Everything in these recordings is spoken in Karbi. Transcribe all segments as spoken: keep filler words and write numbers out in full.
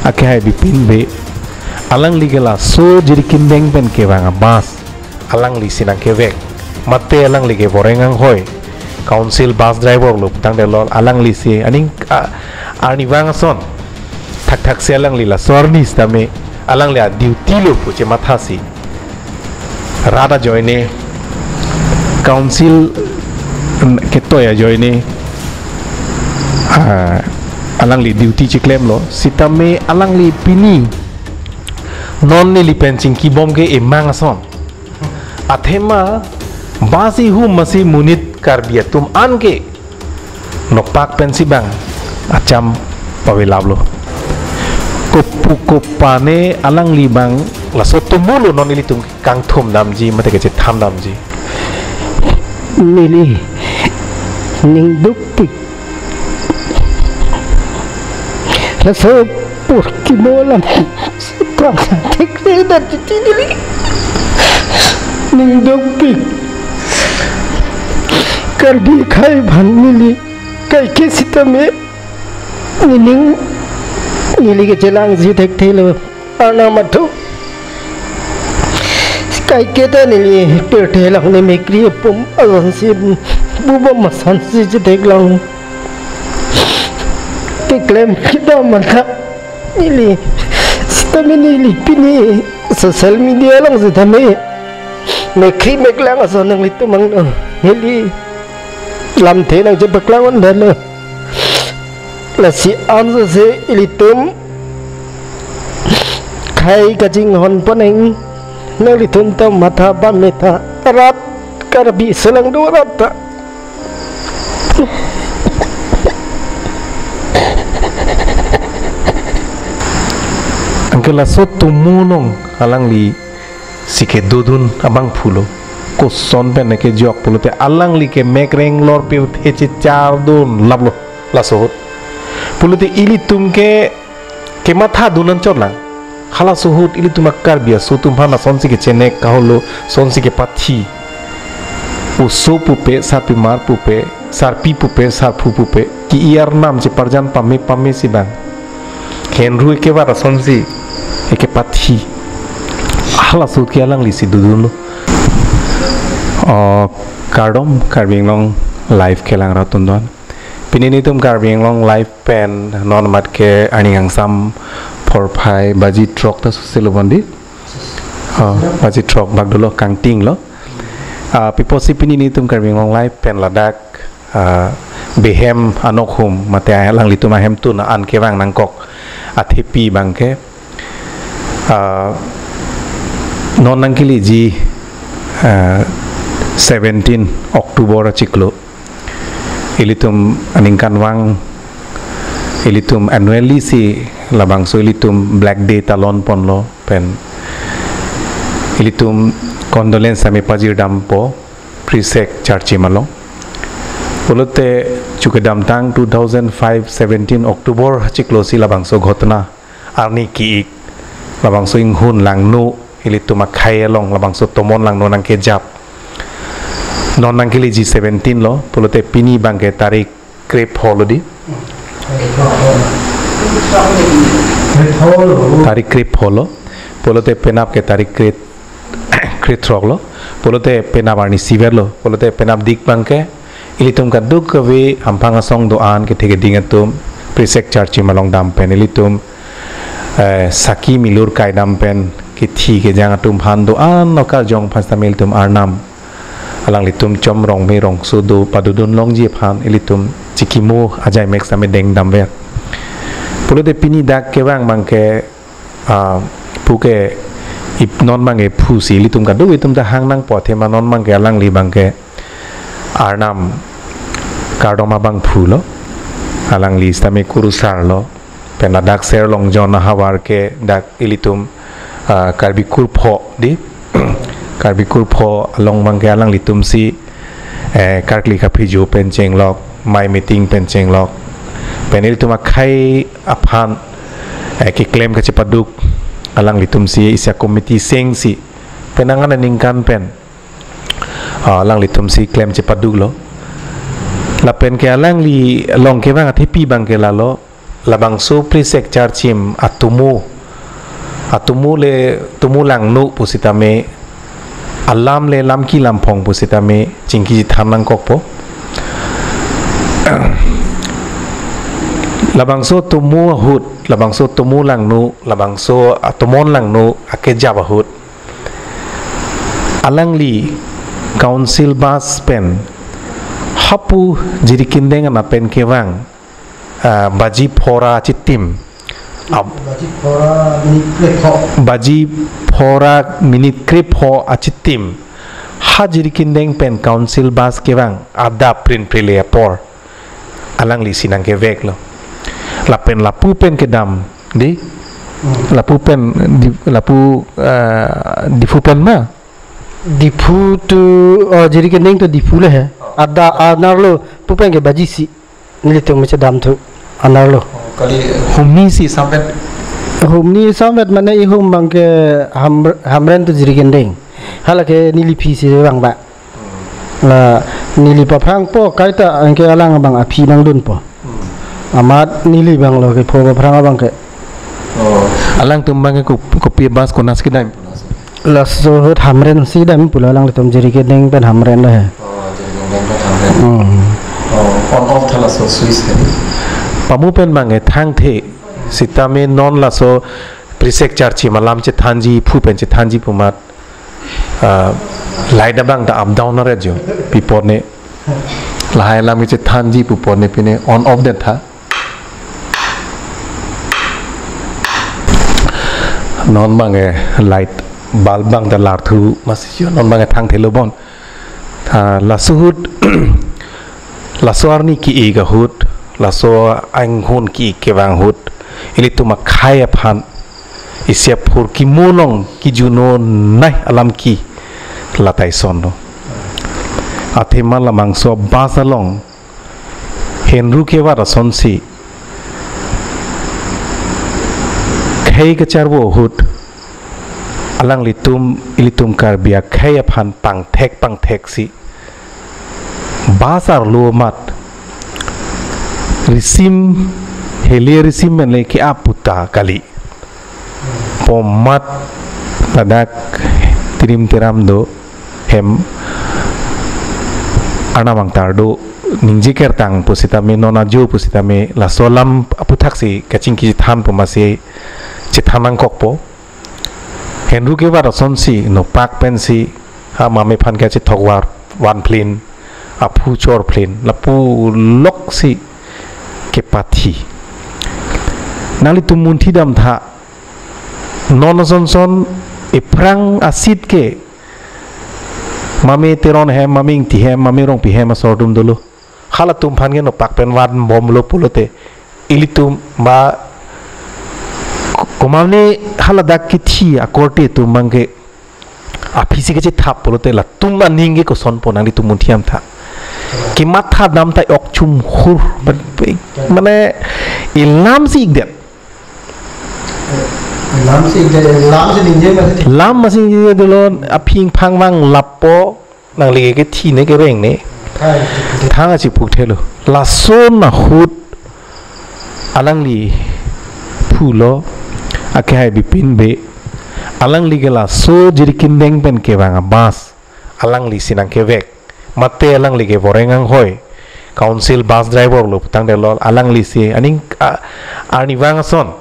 Akehai Bipin Bey, alangli ke laso Jirikindeng pen kevang a-bus alangli si nangkevek, mate alangli ke Boreng anghoi council bus driver lo putangte lo, alangli si aning a-, arnivang ason thakthak si alangli laso arni sitame alangli a-duty lo pu chemathasi rat ajoine, council ketoi ajoine, ah, alangli duty chiklemlo sitame alangli pini non neli pen chingkibom ke emang ason. Athema bus ihum masi monit Karbi atum an ke nokpak pensi bang acham pavelaplo. Kopu kopane alangli bang laso tomo lo non ilitum kangthum damji mate kachetham damji. Neli ning dukpik. Laso apor kimo alam prang thekre dan titi neli ning dukpik. Karbi akhai aphan neli kaike sitame nening neli kachelangji thekthelo. Arnam atum kaike ta neli pirthe lang ne mekri apum asonsi bubom asonsi chetheklong. Keklem kedam matha neli sitame neli pini social media along sitame mekri meklang ason nanglitum angno neli lamthe nangchepaklang undalo. Lasi ansose ilitum akhai kachinghon poneng, nanglitum ta matha pametha, rat Karbi selang do rat ta. Anke laso tomo along alangli si kedodun abangphu lo. Koson pen kejok pulote alangli ke mek reng lor pirthe chechardun laplo laso ahut. Pulote ilitum ke kemathadun anchot lang. Halaso ahut ilitum a-Karbi aso atum aphan asonsi kechenek kaholo, asonsi kepathi. Oso pupe, sarpimar pupe, sarpi pupe, sarphu pupe, ke-i arnam cheparjan pame pame si bang. Henru ekevar asonsi ekepathi. Halaso ahut ke alangli si dodunlo. Oh, kardom, Karbi Anglong Live kelang rat atum doan. Pini nelitum Karbi Anglong Live pen non mat ke arni kangsam porphai baji throk ta soselo bondi. Oh, baji throk bak dolo, kangting lo. Ah, pi apotsi pini nelitum Karbi Anglong Live pen ladak, ah, behem anokhum mate alanglitum ahemtun an kevang nangkok athepi abang ke, ah, non nangkeleji, ah, seventeen October achiklo ilitum aningkanvang, ilitum annually si labangso ilitum Black Day ta lon ponlo pen ilitum condolence tame pajir dampo Prisek Charchim along. Pulote chu kedamtang two thousand five seventeen October achiklo si labangso ghotona arni ki-ik, labangso inghun langno ilitum akhai along labangso tomon langno nangkejap. Non nangkeleji seventeen lo, pulote pini abang ke tarik krepho lo di. Tarik krepho lo, pulote penap ke tarik kre, krethrok lo, pulote penap arni siver lo, pulote penapdik abang ke ilitum kadokave hamphang asong do-an kethe keding atum Prisek Charchim along dam pen ilitum, eh, saki milur kai dam pen kethi kejang atum aphan do-an okarjong aphan sitame ilitum arnam alanglitum chom rong me rongso do padodun longji aphan ilitum chikimo ajai mek sitame deng damver. Pulote pini dak kevang abang ke, ah, puke ip non abang ke phusi ilitum kadokave atum ta hang nangpo athema non abang ke alangli abang ke arnam kardom abangphu lo, alangli sitame kurusar lo, pen ladak Ser Longjon ahavar ke dak ilitum, ah, Karbi Kurpho di, Karbi Kurpho along abang ke alanglitum si, eh, karkli kaphijo pen chenglok, mai meeting pen chenglok, pen ilitum akhai aphan, eh, keklem kachepaduk alanglitum si isi a-committee seng si pen angan aningkan pen, ah, alanglitum si klem chepaduk lo. Lapen ke alangli along kevang athepi abang ke lalo, labangso Prisek Charchim atomo, atomo le tomo langno pusitame, alam le lamki lamphong pusitame chingki chethan nangkokpo. Labangso tomo ahut, labangso tomo langno, labangso atomon langno akejap ahut, alangli Council bus pen hapu Jirikindeng anapen kevang, ah, baji phora chitim. Ab- Baji phora minit krepho. Baji phora minit krepho achitim, ha Jirikindeng pen Council bus kevang adap prin prile apor, alangli si nangkeveklo. Lapen lapu pen kedam, di? Hmm. Lapu pen, di, lapu, ah, Diphu pen ma? Diphu to, oh, Jirikindeng to Diphu le he. Ada, anarlo, pu pen ke baji isi. Nelitum mechedam thu anarlo. Oh, kali humni si samvet? Humni samvet mane ihum abangke Ham-, Hamren to Jirikindeng. Hala ke neli aphi si vang ba. La neli paphrangpo kaita anke alang abang aphi nangdunpo. Hmm. Amat neli abanglo kepho paphrang abangke. Oh, alangtum abangke ko-, kopi bus konas kedam? Laso ahut Hamren si dam pulo, alanglitum Jirikindeng pen Hamren lo he. Oh, Jirikindeng pen Hamren. Hmm. Oh, on off tha laso switch he. Pamu pen abangke thangthe, sitame non laso Prisek Charchim alam chethanji, phu pen chethanji pu amat, ah, light abang ta up down aret jo, pi apot ne. Lahai alam kechethanji pu apot ne pine on off det tha. Non abangke light bulb abang ta larthu masi jo, non abangke thangthelo bon. Ah, laso ahut, laso arni ki-ik ahut, laso anghun ki-ik kevang ahut, ilitum akhei aphan isi aphurkimo along kijuno nai alam ke la ta isonlo. Athema labangso bus along henru kevat asonsi khei kacharvo ahut, alanglitum, ilitum Karbi akhei aphan pangthek pangtheksi bus arlo amat risim, heli risim pen le ke-ap pu ta kali. Pu amat ladak tirim tiram do, hem arnam angtar do, ningje kertang pusitame, non ajo pusitame, laso alam aphuthaksi kachingki chethan pu amatsi chethan nangkokpo. Henru kevat asonsi nopak pensi ha mame aphan kachethok var van phlin, aphu chor phlin, lapuloksi kepathi. Nanglitum munthi dam tha, non ason son ephrang asit ke mame Teron hem, mame Ingti hem, mame Rongpi hem asor atum dolo. Halatum aphan ke nopak pen van bomlo pulote, ilitum ba ko-, komane haladak kithi akorte atum abangke aphisi kachethap pulote latum aning ke kosonpo, nanglitum munthi dam tha. Kematha dam ta ok chumhur, mane ilam si ikdet. Lam si ikdet, lam si ningje masi. Lam masi ningje dolo, aphi ingphang vang lapo, nangli ke thi ne kereng ne. Hai, thang achiputhelo. Lason ahut alangli phulo, akehai Bipin Bey, alangli ke laso Jirikindeng pen kevang abus alangli si nangkevek. Mate alangli ke voreng anghoi, council bus driver lo putangdetlo, alangli si aning, a, arnivang ason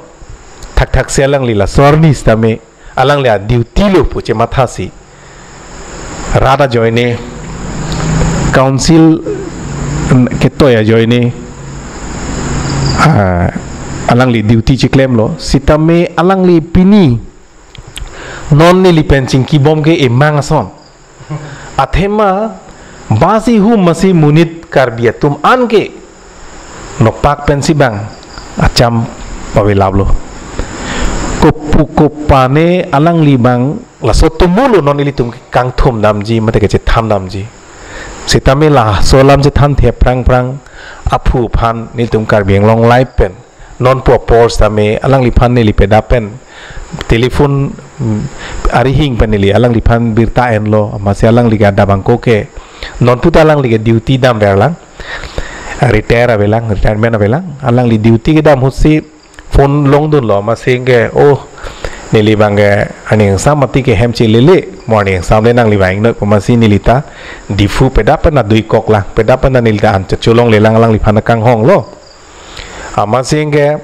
thakthaksi alangli laso arni sitame alangli a-duty lo pu chemathasi rat ajoine, council ketoi ajoine, ah, alangli duty chiklemlo. Sitame alangli pini non neli pen chingkibom ke emang ason. Athema bus ihum masi monit Karbi atum an ke nopak pensi bang acham pavelaplo. Kopu kopane alangli bang laso atomo lo non ilitum kangthum damji mate kachethan damji. Sitame laso alam chethanthe aphrang aphrang aphu aphan nelitum Karbi Anglong Live pen non pu apor sitame alangliphan neli peda pen telephone, mm, arihing pen neli alangliphan birta enlo, amatsi alangli ke adap angko ke non puta alangli ke duty damverlang. retire avelang, retirement avelang. Alangli duty kedam ahutsi phone longdunlo, amatsi ke, oh, neli abang ke arni kangsam mati ke hem chelele, mo arni kangsam le nangli vang noi pu amatsi neli ta Diphu pedap pen ta duikoklang, pedap pen ta neli ta an checholonglelang, alangliphan kanghonglo. Amatsi ke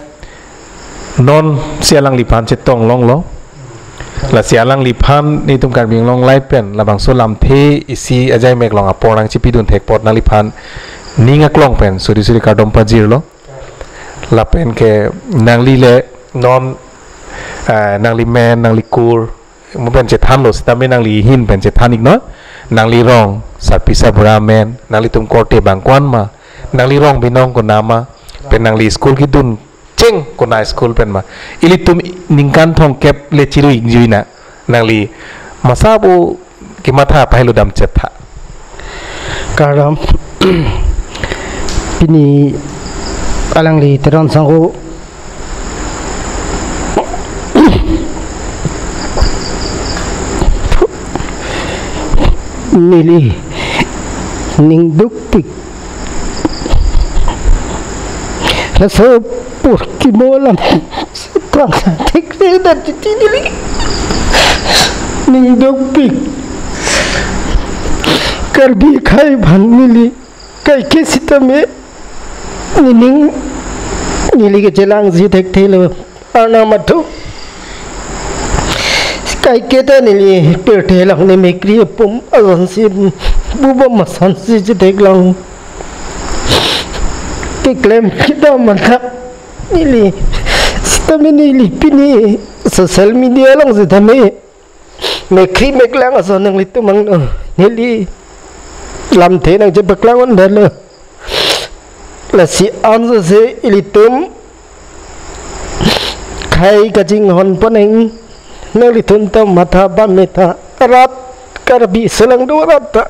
non si alangliphan chetonglonglo. Lasi alangliphan nelitum Karbi Anglong Live pen labangso lamthe isi ajai mek along apor nangchipidun thek apot nangliphan ning aklong pen suri suri kardom pajirlo. Lapen ke nangli le non, eh, nangli men, nangli kur, mo pen chethanlo sitame nangli ahin pen chethan-iknon. Nangli rong, sarpi sarbura amen, nanglitum korte abang ko-an ma, nangli rong binong konat ma, pen nangli school kedun cheng konat school pen ma. Ilitum ningkan thomkep le chiru-ik jui na. Nangli masa pu kematha pahelo dam chetha. Kardom. Pini alangli Teron Sangho neli ning dukpik. Laso apor kimo alam prang sa thekre dan titi neli ning dukpik. Karbi akhei aphan neli kaike sitame nening neli kechelangji thekthelo. Arnam atum, kaike ta neli pirthe along ne mekri apum asonsi bubom asonsi chetheklong. Keklem kedam matha neli sitame neli pini social media along sitame mekri meklang ason nanglitum angno neli lamthe nangchepaklang-un detlo. Lasi ansose ilitum akhei kachinghon poneng, nanglitum ta matha pame tha, rat Karbi selang do rat ta.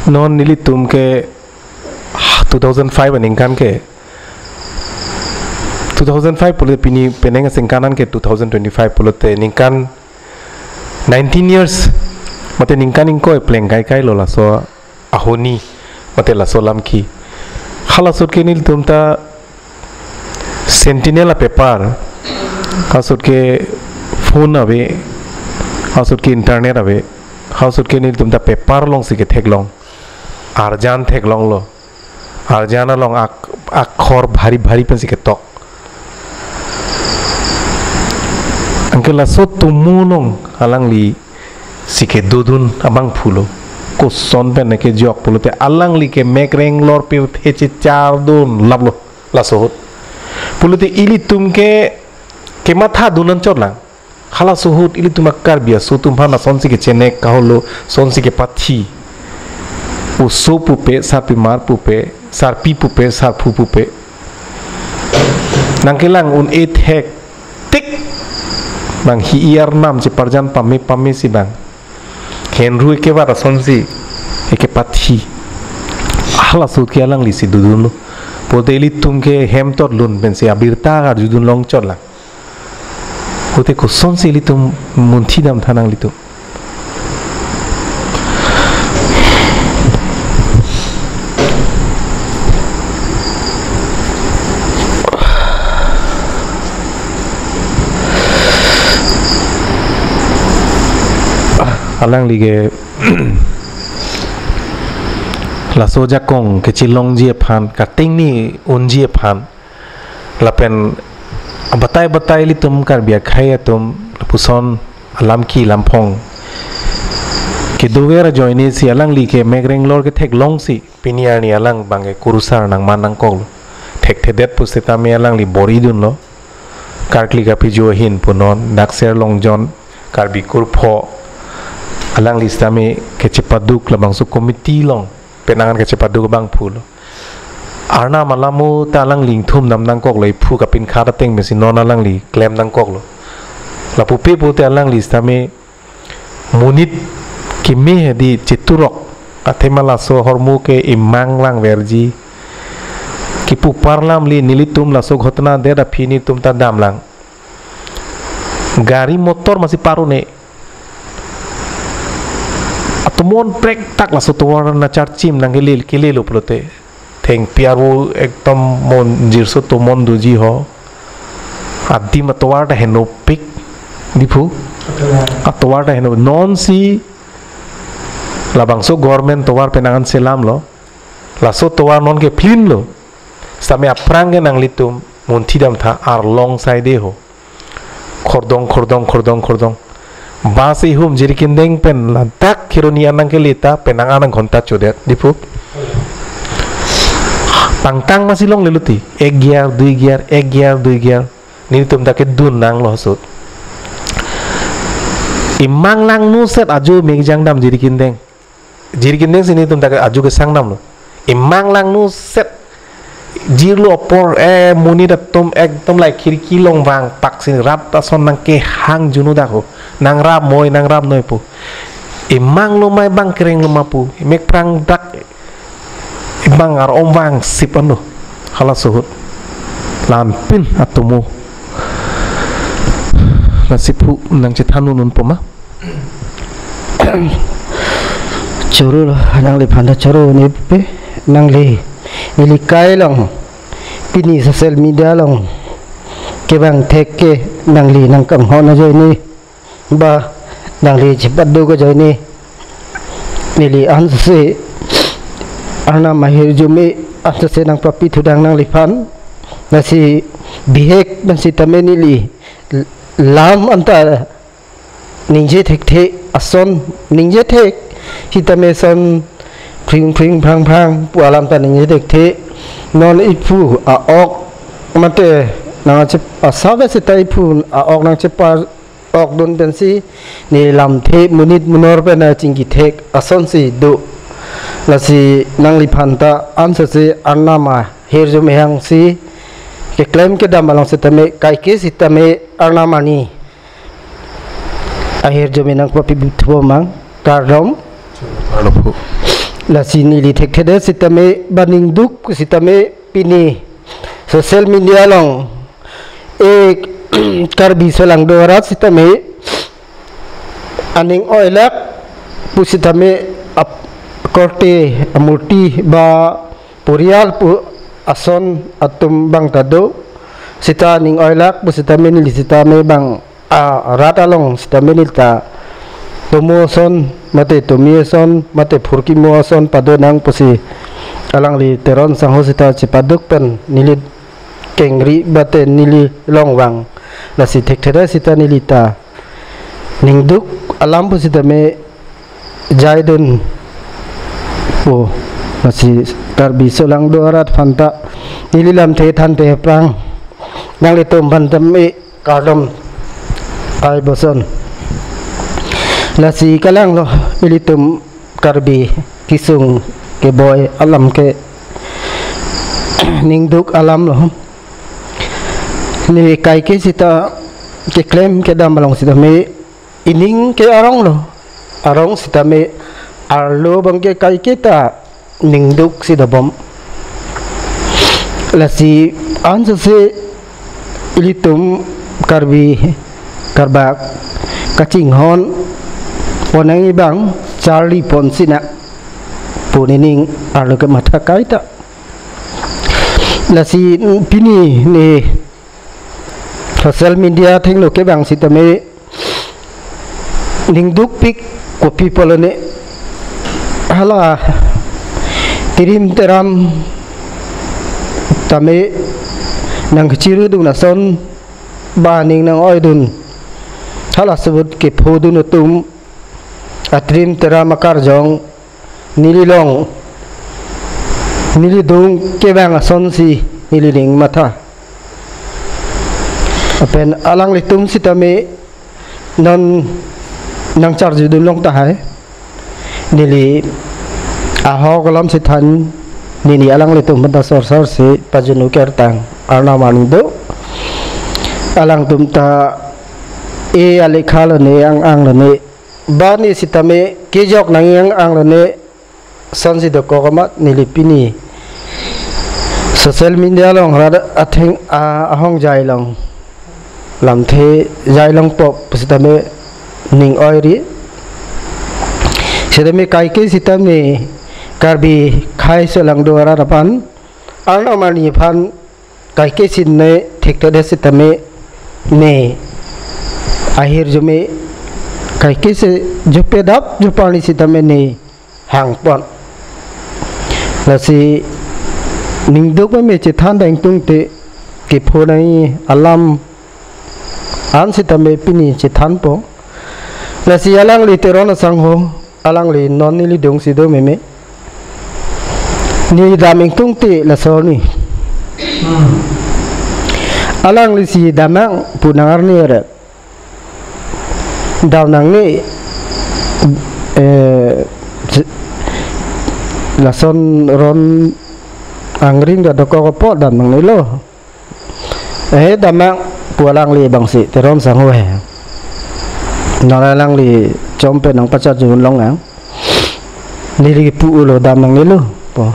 Non nelitum ke two thousand five aningkan ke, two thousand five pulote pini penang aningkan an ke two thousand twenty-five pulote ningkan nineteen years, mate ningkan ingkoi pleng kaikailo laso ahoni, mate laso lamki. Halasot ke nelitum ta Sentinel a-paper, halasot ke phone ave, halasot ke internet ave, halasot ke nelitum ta paper alongsi ketheklong, arjan theklonglo. Arjan along ak-, akhor bhari bhari pensi ketok. Anke laso atomo along alanglisi kedodun abangphulo. Koson pen kejok pulote alangli ke mek renglor pirthe chechardun laplo laso ahut. Pulote ilitum ke kemathadun anchotlang. Halaso ahut ilitum a-Karbi aso atum aphan asonsi kechenek kaholo, asonsi kepathi. Oso pupe, sarpimar pupe, sarpi pupe, sarphu pupe. Nangkelang un-e thektik. Bang hi-i arnam cheparjan pame pamesi bang. Henru ekevar asonsi ekepathi. Halaso ahut ke alanglisi dodunlo. Pulote ilitum ke hem totlun pensi abirta karjudun longchotlang. Pulote kosonsi ilitum munthi damtha nanglitum. Alangli ke laso ajakong kechelongji aphan, katengni unji aphan, lapen abatai batai ilitum Karbi akhei atum lapuson alamki lamphong kedover ajoinesi alangli ke mek renglor ketheklongsi pini arni alang abang ke kurusar nangman nangkoklo. Thekthedet pusitame alangli bor-idunlo. Karkli kapijo ahin punon, dakser longjon, Karbi kurpho, alangli sitame kechepaduk labangso committee along penang an kechepaduk abangphulo. Arnam alamo ta alangli ingthum dam nangkoklo, iphu kapinkhat ateng pensi non alangli klem nangkoklo. Lapupe pulote alangli sitame monit keme hedi cheturok, athema laso ahormu ke imang langverji, kipu parlam li nelitum laso ghotona det aphi nelitum ta damlang. Gari motor masi par-un-e. Atomon prektak laso tovar nangcharchim nangkele, kelelo pulote. Thengpi arvo ekdom monjir so tomon doji ho. Adim atovar ta henopik. Diphu. Atovar ta heno. Non si labangso government tovar penang an selamlo. Laso tovar non ke plinlo. Sitame aphrang ke nanglitum munthi damtha, arlong side ho. Khordong, khordong, khordong, khordong. Bus ihum Jirikindeng pen ladak Kheroni an nangkele ta penang an ghonta chodet, Diphu. Pangtang masi longlelo ti. Ek gear, dui gear, ek gear, dui gear. Nelitum ta kedun nanglo ahut. Imang langno set ajo mekjang dam Jirikindeng. Jirikindeng si nelitum ta ajo kesang damlo. Imang langno set jirlo apor, eh, monit atum ekdom lahai khirki along vangpak si rat ason nangkehang junu dak ho. Nangrap moi, nangrap noi pu. Imang loma, imang kereng loma pu. Imek prang dak, imang ar-om vangsip anlo. Halaso ahut. La-anpin atomo. Lasi phu nangchethan un-un po ma? Choro lo, nangliphan ta choro ne pe, nangli, neli kai along, pini social media along kevang thek ke nangli nangkanghon ajoine, ba nangli chepaduk ajoine, neli ansose Arnam ahirjume ansose nangpapi thudang nangliphan, lasi bihek pen sitame neli lam anta ningje thekthe ason, ningje thek sitame son phring phring phrang phrang pu alam ta ningje thekthe. Non iphu a-ok mate nangchep asave seta iphu a-ok nangchepar-ok dun pensi neli lamthe monit monor pen nangchingki thek asonsi do. Lasi nangliphan ta ansose Arnam ahirjume hangsi keklem kedam along sitame kaike sitame Arnam ani ahirjume nangpapi buthu mang, kardom. Kardom phu. Lasi neli thekthedet sitame ba ningduk sitame pini social media along, eh, Karbi solangdo arat sitame aning oilak pu sitame ap-, korte amurti ba porial pu ason atum bang ta do, sita aning oilak pu sitame neli sitame bang, ah, rat along sitame neli ta tomo ason mate tomi ason mate phurkimo ason pado nang pusi alangli Teron sangho sita chepaduk pen neli kengri mate neli longvang. Lasi thekthedet sita neli ta ningduk alam pu sitame jaidun po. Lasi Karbi solangdo arat aphan ta neli lamthe thanthe aphrang nanglitum aphan tame kardom ai boson. Lasi kalanglo ilitum Karbi kesung keboi alam ke ningduk alam lo. Ne kaike sita keklem kedam along sitame ining ke arong lo. Arong sitame arlo abang ke kaike ta ningduk si dobom. Lasi ansose ilitum Karbi Karbak kachinghon ponnang abang charli pon sina pu nening arlo ke matha kaita. Lasi pini ne social media thengno kevang sitame ningdukpik kopi pulo ne, hala tirim teram tame nangkechirudun ason ba ning nang-oidun, hala asubut kephodun atum atirim teram akarjong neli long, neli dung kevang asonsi neli ning matha. Lapen alanglitum sitame non nangcharjudun long tahai. Neli ahok alam si than, neli alanglitum aphan ta sorsor si pajunu kertang Arnam ani do. Alangtum ta e alekha lo ne, ang-ang lo ne, ba ne sitame kejok nang ang-ang lo ne, sonsi dokok amat neli pini Social media along rat atheng a-, ahongjai along lamthe jai longpo pusitame ning oiri. Sitame kaike sitame Karbi khei selang do arat aphan, Arnam arni aphan kaike si ne thekthedet sitame ne ahirjume, kaike si jope dap joparni sitame ne hangpon. Lasi ningduk meme chethan dang tungte kepho nai alam an sitame pini chethanpo. Lasi alangli Teron asangho, alangli non neli dongsi do meme. Ne dam ingtungte laso arni. Hmm. Alangli si damnang pu nangarni eret. Dam nangne, eh, se-, lason ron angring da dokok apot dam nangnelo. Eh, damnang pu alangli abangsi, Teron asangho he. Non alangli chompe nangpachajun longnang. Neli pu ulo dam nangnelo pu.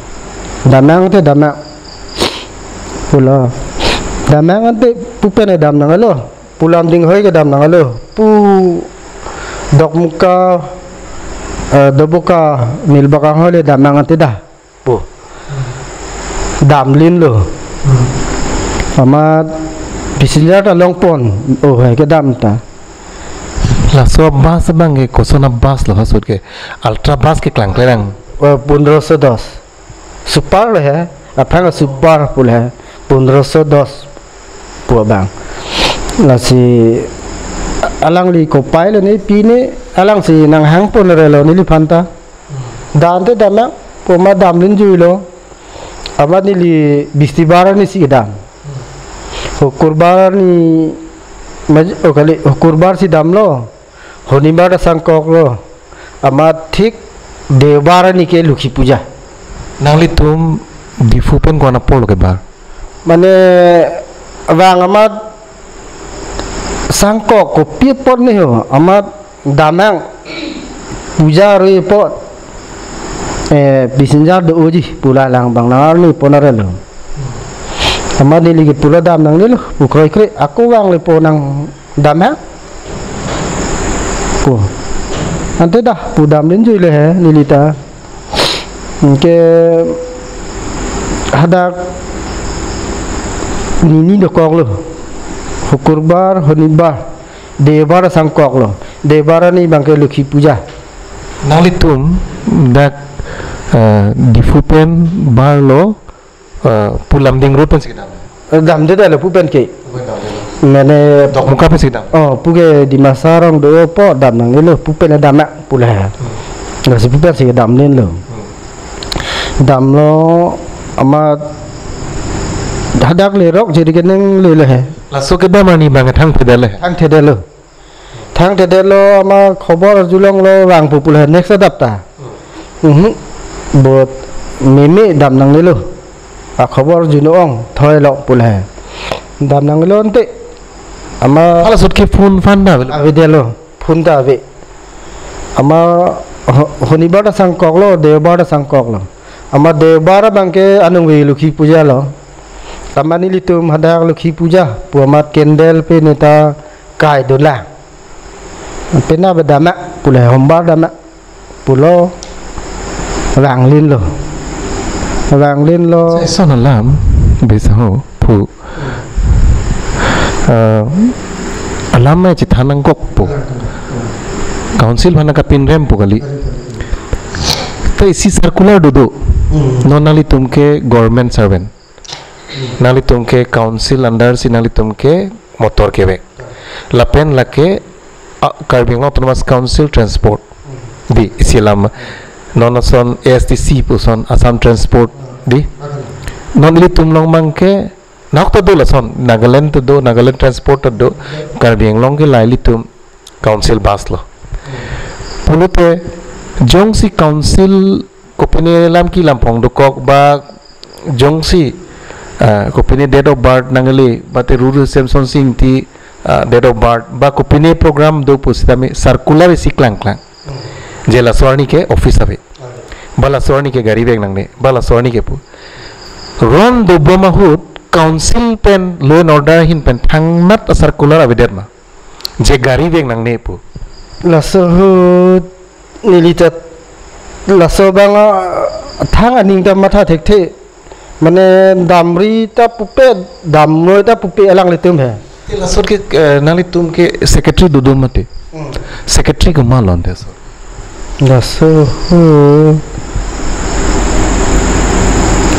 Damnang te damnang pulo. Damnang ante pu pen dam nangnelo. Pu Lumding hoi ke dam nangnelo. Pu Dokmoka, eh, Doboka, Nilbakang hoi le damnang ante da pu. Damlinlo. Hmm. Amat passenger ta longpon, oh, hai kedam ta. Laso bus abang ke koson a-bus lo ha ahut ke? Ultra bus ke klangkle lang. Eh, pondroso dos. Super lo he, aphrang super pu le he, pondroso dos pu abang. Lasi alangli kopai lo ne pine, alangsi nanghangpon relo neliphan ta. Dam te damnang pu amat damlin juilo. Amat neli Bistibar arni si dam. Hukurbar arni maj-, oh kali, Hukurbar si damlo. Honibar ta sangkoklo. Amat thik Deobar arni ke Lokhi Puja. Nanglitum Diphu pen ko-an apor lo kebar? Mane vang amat sangkok kopi apot ne ho, amat damnang puja ri apot, eh, passenger do-oji pu la lang bang nangarni pon arelo. Amat neli ke pulo dam nangnelo, pu kroikre, ako vang le po nang damnang pu. Ante da pu damlin juilo he neli ta. Ke hadak nini dokoklo. Hukurbar, Honibar, Deobar sangkoklo. Deobar arni bang ke Lokhi Puja. Nanglitum dak, eh, Diphu pen barlo, eh, pu Lumding Road pensi kedam? Eh, damde da lo pu pen ke. Pu pen damde lo. Mane Dokmoka pensi kedam? Oh, pu ke Dimasa arong do apot dam nangnelo, pu pen damnang pu le. Hmm. Lasi pu pensi kedamlinlo. Hmm. Damlo amat hadak lerok jiri keneng lele he. Laso kedam arni bang thangthedet le he? Thangthedetlo. Thangthedetlo, amat khobor arjulonglo vangpo pu le next adap ta. Hmm. Mhm. Bot meme dam nangnelo. Akhobor arjuno-ong thoilo pu le. Dam nangnelo ante. Amat hala ahut ke phone phan ta avelo? Avedetlo. Phone ta ave. Amat Ho-, Honibar ta sangkoklo, Deobar ta sangkoklo. Amat Deobar abang ke anung ve Lokhi Puja lo. Amat nelitum hadak Lokhi Puja pu amat candle pen ne ta kai dun la. Penap damnang pu le, Hombar damnang pulo, vanglinlo. Vanglinlo. Sa ison alam, bisa ho, pu. Eh, alam ma chethan nangkokpo. Council aphan kapinrempo kali. Ta isi circular dodo. Hmm. Non nanglitum ke government servant. Nanglitum ke council under si nanglitum ke motor kevek. Lapen lake, ah, Karbi Anglong Autonomous Council Transport. Di, isi alam. Non ason A S T C puson Assam Transport. Di. Non ilitum along abang ke, nahok ta do lason, Nagaland ta do, Nagaland Transport ta do, Karbi Anglong ke la ilitum council bus lo. Pulote, jongsi council kopine lam ki lam phong dokok ba jongsi, ah, kopine date of birth nangle, ba te Rural Samson Sing ti, ah, date of birth, ba kopine program do pusitame circular isi klangklang. Je laso arni ke office ave. Ba laso arni ke gari vek nangne, ba laso arni ke pu. Ron dobom ahut council pen law and order ahin pen thangnat a circular avedet ma? Je gari vek nangne pu. Laso ahut neli ta laso abang, ah, thang aning ta matha thekthe. Mane damri ta pupe, damnoi ta pupe alanglitum he. Te lasot ke, eh, nanglitum ke secretary dodo mati. Hmm. Secretary komat lo te so? Laso ahut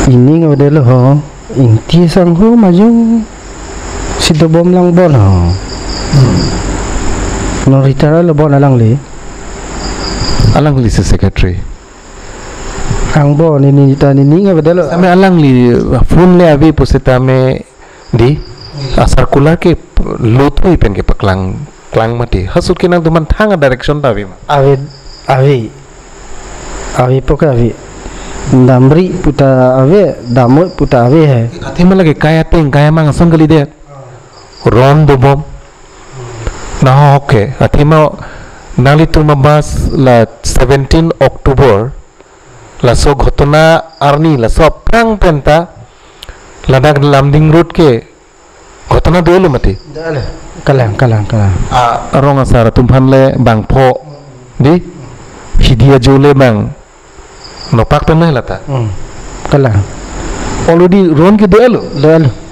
ining avedetlo ho. Ingti sangho majung si dobom lang bon ho. Hmm. Non retire lo bon alangli. Alangli si secretary. Angbong neli ta neli ning avedetlo. Tame alangli phone le ave pusitame di, a circular ke lothui pen kepaklang, klang mati. Halaso ke nangtumphan thang a direction ta ave ma? Ave, ave. Avepo ke ave. Damri pu ta ave, damnoi pu ta ave he. Athema lake kai ateng kai amang ason kalidet. Ron dobom. Nahok ke, athema nanglitum a bus la seventeen October, laso ghotona arni, laso aphrang pen ta, ladak Lumding Road ke ghotona dolo mati. Dolo. Kalang, kalang, kalang. Ah, rong asar atumphan le bangpho. Di? Hidi ajo le bang nopak pen nai lata. Hmm. Kalang. Already ron ke dolo. Dolo.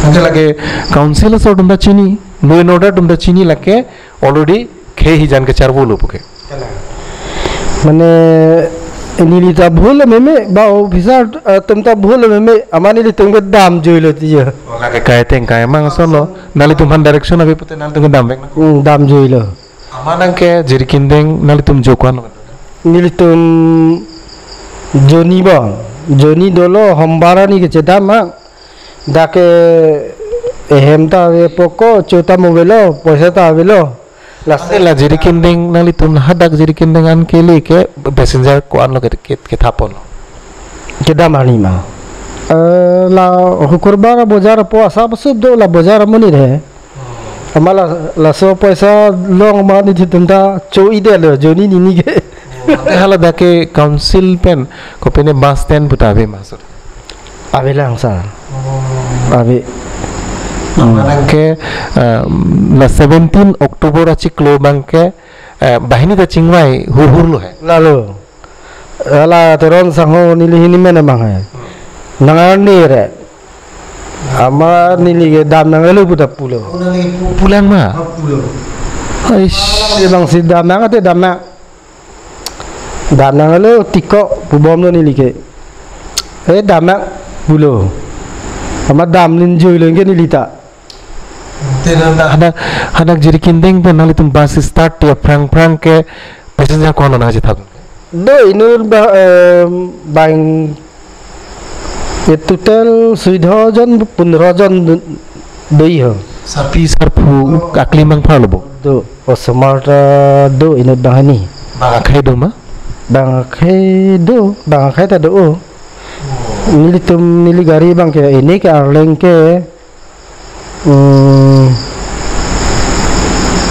Anke lake council asor atum ta chini, law and order atum ta chini lake already khei hijan kecharvo lo puke. Kalang. Mane neli ta bhul meme, ba officer, eh, atum ta bhul meme, amat nelitum ke damjuilo tiya. Oh, lake kai ateng kai amang ason lo, nanglitumphan direction ave pute nanglitum ke damvek na. Hmm, damjuilo. Amat nangke Jirikindeng nanglitum jo ko-an lo? Nelitum jo ni bon. Jo ni dolo, Hombar arni kechedam ma. Dak ke ehem ta avepo ko, cho ta mo avelo, poisa ta avelo. Lasi la Jirikindeng nanglitum hadak Jirikindeng an kele ke passenger ko-an lo ke, ke, kethapon lo? Kedam arni ma. Eh, la Hukurbar bojar apo asa pasuk do la bojar amonit he. Amat la, laso poisa along ma nelitum ta cho-idetlo, jo ni nini ke. Ante hala dak ke council pen, kopine bus stand pu ta ave ma so? Ave lang sir. Oh. Ave. Hmm. Mane ke, eh, la seventeen October achiklo abang ke, eh, banghini ta chingvai hurhur lo he. Lalo. Hala Teron sangho neli hini mena mang hai. Nang arni re. Amat neli ke dam nanglo pu ta pulo. Oh, neli pu-, pulang ma? Ah, pulo. Aish. Alang abang si dam nang ate dam nang. Dam nanglo tiko pubomlo neli ke. Eh, dam nang pulo. Amat damlinjuilo ke neli ta. Te hadak, hadak, hadak Jirikindeng pen nanglitum bus start ti aphrang-phrang ke passenger ko-an lo nangchethap? Do inut ba, em, bang, ye total suido jon, pundro jon do, do-i ho. Sarpi sarpo akli mang pharlo bo? Do, osomar ta do inut banghini. Bang akhei do ma? Bang akhei do, bang akhei ta do o. Nelitum neli gari abang ke, ini ke Arleng ke, Hmm,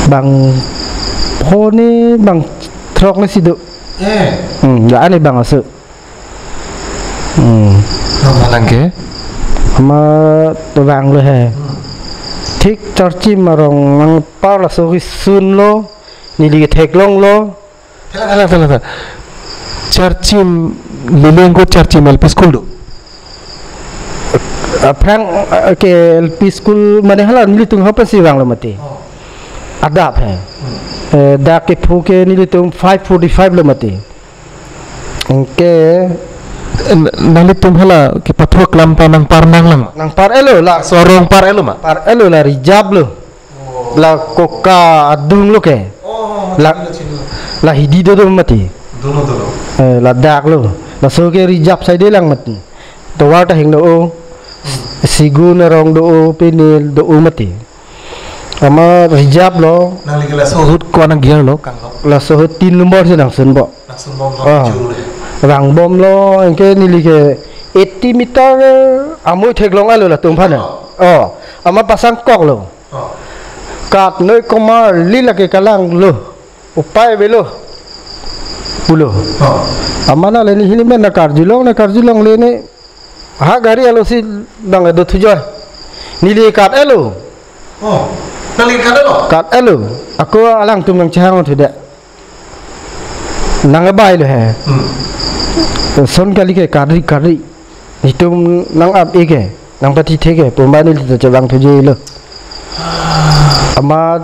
bangpho ne bangthrok ne si do. Eh. Hmm, la-an ne bang aso. Hmm. Nang malang ke? Amat vanglo he. Hmm. Thik Charchim arong nangpar laso kisun lo, neli ke theklonglo. Tela, tela, tela, tela. Charchim, Lilengko Charchim L P school do? Aphrang, eh, ke L P school mane hala nelitum hapan si vanglo mati. Oh. Adap he. Hmm. Eh, dak kepho ke nelitum five forty-five lo mati. Anke, eh, n-, nanglitum hala kepathu aklam ta nangpar nanglang ma? Nangpar-etlo la. Laso arong par-etlo ma? Par-etlo la, reserve lo. Oh. La koka adung lo ke. Oh, la, chino, chino. La hidi do do mati. Dono, dono. Eh, ladak lo. Laso ke reserve side lang mati. Tovar ta heng do o. Hmm. Sigun arong do o, pine do o mati. Amat reserve lo. Nangli ke laso ahut ko-an nang gear lo, kang lo? Laso ahut tin number si nangsun bo. Nangsun bom lo, ah, chu le. Vang bom lo, anke neli ke eighty meter amoi theklong-etlo latum aphan. Oh. Oh, amat pasang koklo. Oh. Kat noi komarli lake kalanglo. Upai avelo pulo. Oh. Amat neli hini men nangkarjulong, nangkarjulongle ne. Ha gari alosi bang do thujo. Neli kat-etlo. Oh, nangli kat-etlo? Kat-etlo. Ako alangtum nangchehang thude. Nang abai lo he. Hmm. Son kali ke kari kari. Itum nang ap eke. Nangpatithe ke. Puma neli ta chabang thuji lo. Amat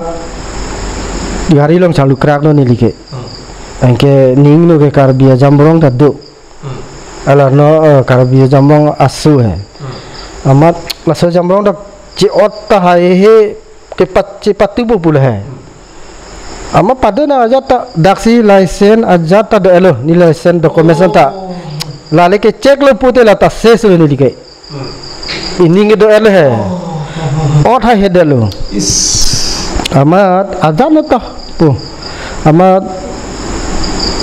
gari along chalukrak lo neli ke. Hmm. Anke ning lo ke Karbi ajamrong ta do. Hmm. Ala no, eh, Karbi ajamrong asu he. Hmm. Amat laso ajamrong dak che-ot tahai he kepat chepatubo pulo he. Hmm. Amat pado nang ajat ta daksi license ajat ta do-etlo, ne license documents ta. Oh. Lale ke check lo pute la ta ses lo neli ke. Hmm. Ining ke do-etlo he. Oh. Ot hai he do-etlo. Is. Amat ajat lo ta pu. Amat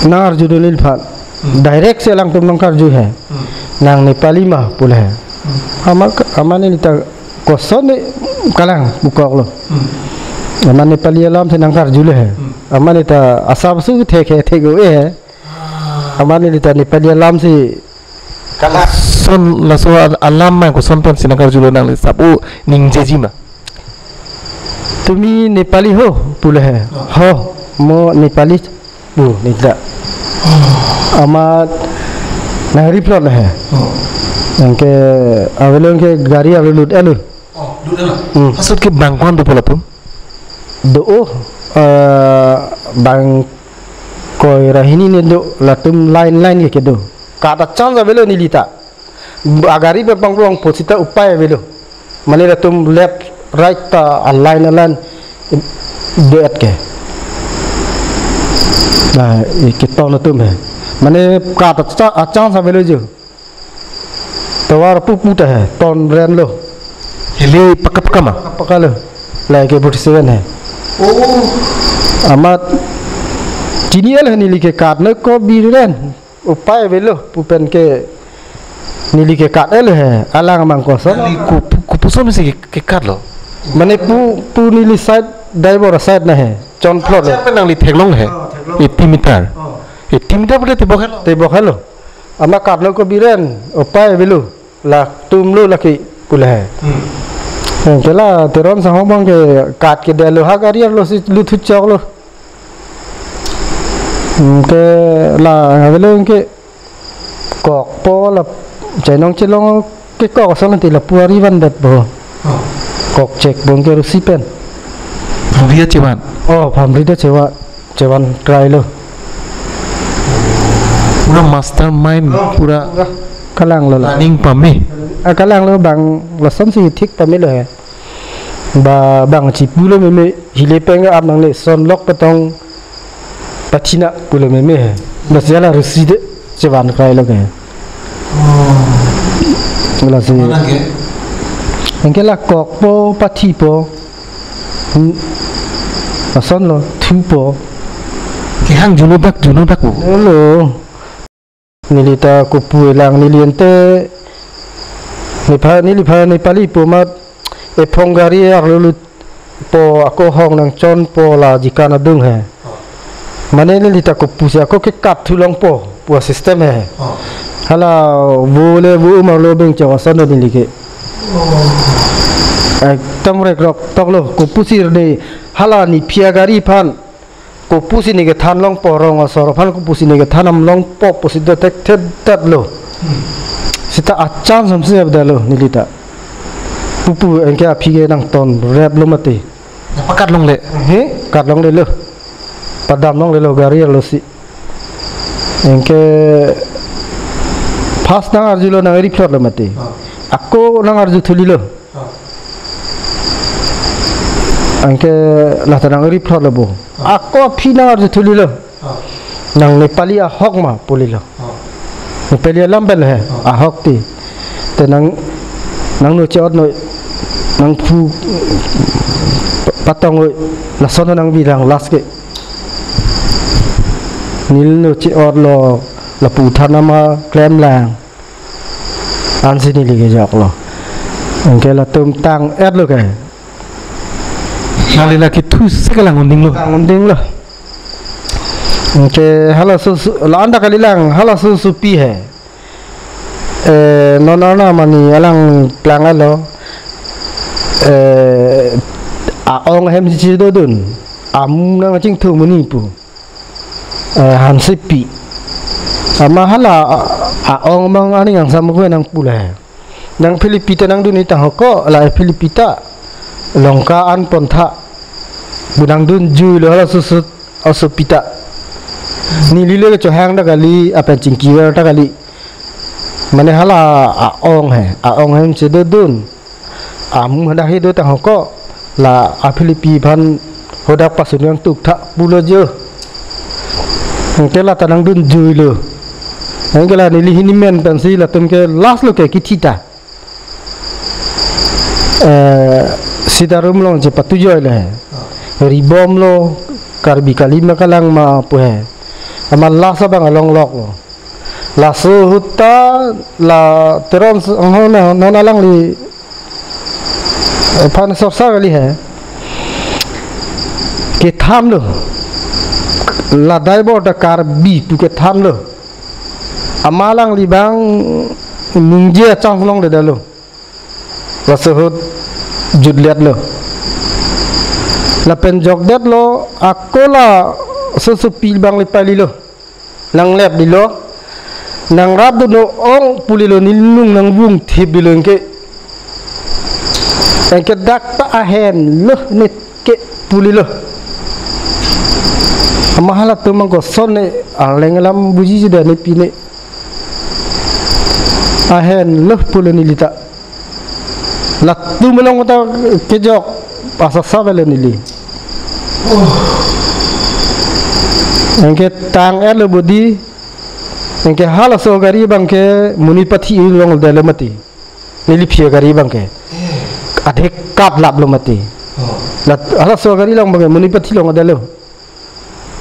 nang arju do neliphan. Hmm. Direct si alangtum nangkarju he. Hmm. Nang Nepali ma pulo he. Hmm. Amat, amat neli ta koson ne kalang bukok lo. Hmm. Amat Nepali alam si nangkarjulo he. Hmm. Amat neli ta asap su thek he thek-o he. Ah. Amat neli ta Nepali alam si kalang. Son laso al-, alam ma koson pen si nangkarjulo, nangli sap-o ningjeji ma? Tumi Nepali ho pulo he. Ah. Ho, mo Nepali. Bu, neli ta. Amat nang-reply lo he. Oh. Anke avelo anke gari avelo lut-etlo. Oh, lut-etlo. Hmm. Asut ke bang ko-an do pulo latum? Do-o, eh, bang koi ra hini ne do latum line line ke do. Kat a-chance avelo neli ta. Agari pen pangplong pusita upai avelo. Mane latum left right ta a-line a-line do-et ke. Nah, i keton atum he. Mane kat a-cha-, a-chance avelo jo. Tovar pupu ta he, ton ren lo. Hili paka paka ma? Paka paka lo. Lahai ke forty seven he. Oh. Amat chini-etlo he neli ke kat nangkok biren. Upai avelo pu pen ke neli ke kat-etlo he, alang mang koson. Nangli ko-, ko-, kopuson si ke, kekat lo? Mane pu, pu neli side, driver side na he, chonphlot lo. Pen nangli theklong he. Oh, theklong. Eighty meter. Oh. Eighty meter pute tebok helo. Tebok helo. Amat kat nangkok biren, upai avelo. Latum lo lake pulo he. Hmm. Anke la Teron sanghong abang ke kat ke do-etlo ha gari arlo si luthu choklo. Anke la avelo anke kokpo la chainong chelong kekok ason ti lapu ari vandet po. Oh. Kok chek abang ke rusi pen. Phamri ta chevan. Oh, phamri ta chevan. Chevan krailo. Pura mastermind, oh, pura pura kalang lo la. Planning pame. Ah, kalang lo bang lason si thik pamelo he. Ba bang chipulo meme hile pen ap nangne son lok petong pathina pulo meme he. Bas jala rusi de chevan krailo ke. Oh. Lasi. Mana ke? Anke la kokpo pathipo. Hmm. Ason lo, thupo. Kehang juno dak, juno dak po. Lo. Neli ta kopu elang neli ente. Nepha, neliphan Nepali pu amat ephong gari arlo lutpo ako hong nangchonpo la jikan adung he. Mane neli ta kopu si ako kekat thu longpo pu a-system he. Oh. Hala vo le vo umar lo beng chok ason neli ke. Oh. Ekdom rekrok toklo kopu si de hala ne phi agari aphan. Kopusi ne kethan longpo rong asor aphan kopusi ne kethan nam longpo pusi do thekthedet lo. Hmm. Seta a-chance samsi avdetlo neli ta. Pupu anke aphi ke nangton rep lo mati. Nangpakat longle. He, kat longlelo. Padam longlelo gari arlo si. Anke first nang-arjulo nang-reply lo mati. Ah. Ako nang-arju thulilo. Ah. Anke la ta nang-reply lo bo. Ah. Ako aphi nang-arju thulilo. Ah. Nang Nepali ahok ma pulilo. Ah. Nepali alam pen he. Ah. Ahok ti. Te nang, nangno che-ot noi. Nangphu pa-, patong noi. Lason nangbilang last ke. Nelino che-otlo lapu than nama klemlang. Ansi neli kejoklo. Anke latum tang-etlo ke. Nangli la kethu si kalang undinglo. Kalang undinglo. Anke halaso su-, la-an ta kalilang, halaso supi he. Eh, non arna mani alang plang alo. Eh, a-ong ahem si dodun. Amu nangchingthum muni pu. Eh, Hansepi. Amat hala a-, a-ong mang ani yang sama gue nangpu la he. Nang Philippi ta nangdun-i tahoko, la Philippi ta Longka an pon tha. Bu nangdunjuilo halaso su-, aso pi ta. Neli le kechohang ta kali, apen chingki ver ta kali. Mane hala a-ong he, a-ong hem si dodun. Amu hadak he do tahoko, la a Philippi aphan hadak pasun yang tuk tha pulo jo. Anke la ta nangdunjuilo. Anke la neli hini men pensi latum ke last lo ke kithi ta. Eh, Sitarum along chepatujoi le he. Ribom lo, Karbi kalima kalang ma pu he. Amat last abang along lok lo. Laso ahut ta la Teron s-, ho na, non alangli, eh, aphan sorsa kali he. Kethan lo. La dai bor ta Karbi pu kethan lo. Amat alangli abang ningje achang longledetlo. Laso ahut jutledetlo. Lapen jokdetlo, ako laso supi abang le paililo. Nanglepdetlo. Nangrapdunnon pu lelo, neli nung nangvung thipdetlo anke. Anke dak ta ahenlo ne ke pu lelo. Amat halatum mang koson ne arleng alam buji jida ne pine. Ahenlo pulo neli ta. Latum along ta kejok asap-sap avelo neli. Anke tang-etlo bodi. Anke halaso gari abang ke monit pathi longledetlo mati. Neli aphi gari abang ke. Adhe katlaplo mati. Oh. La halaso gari along abang ke monit pathi longledetlo.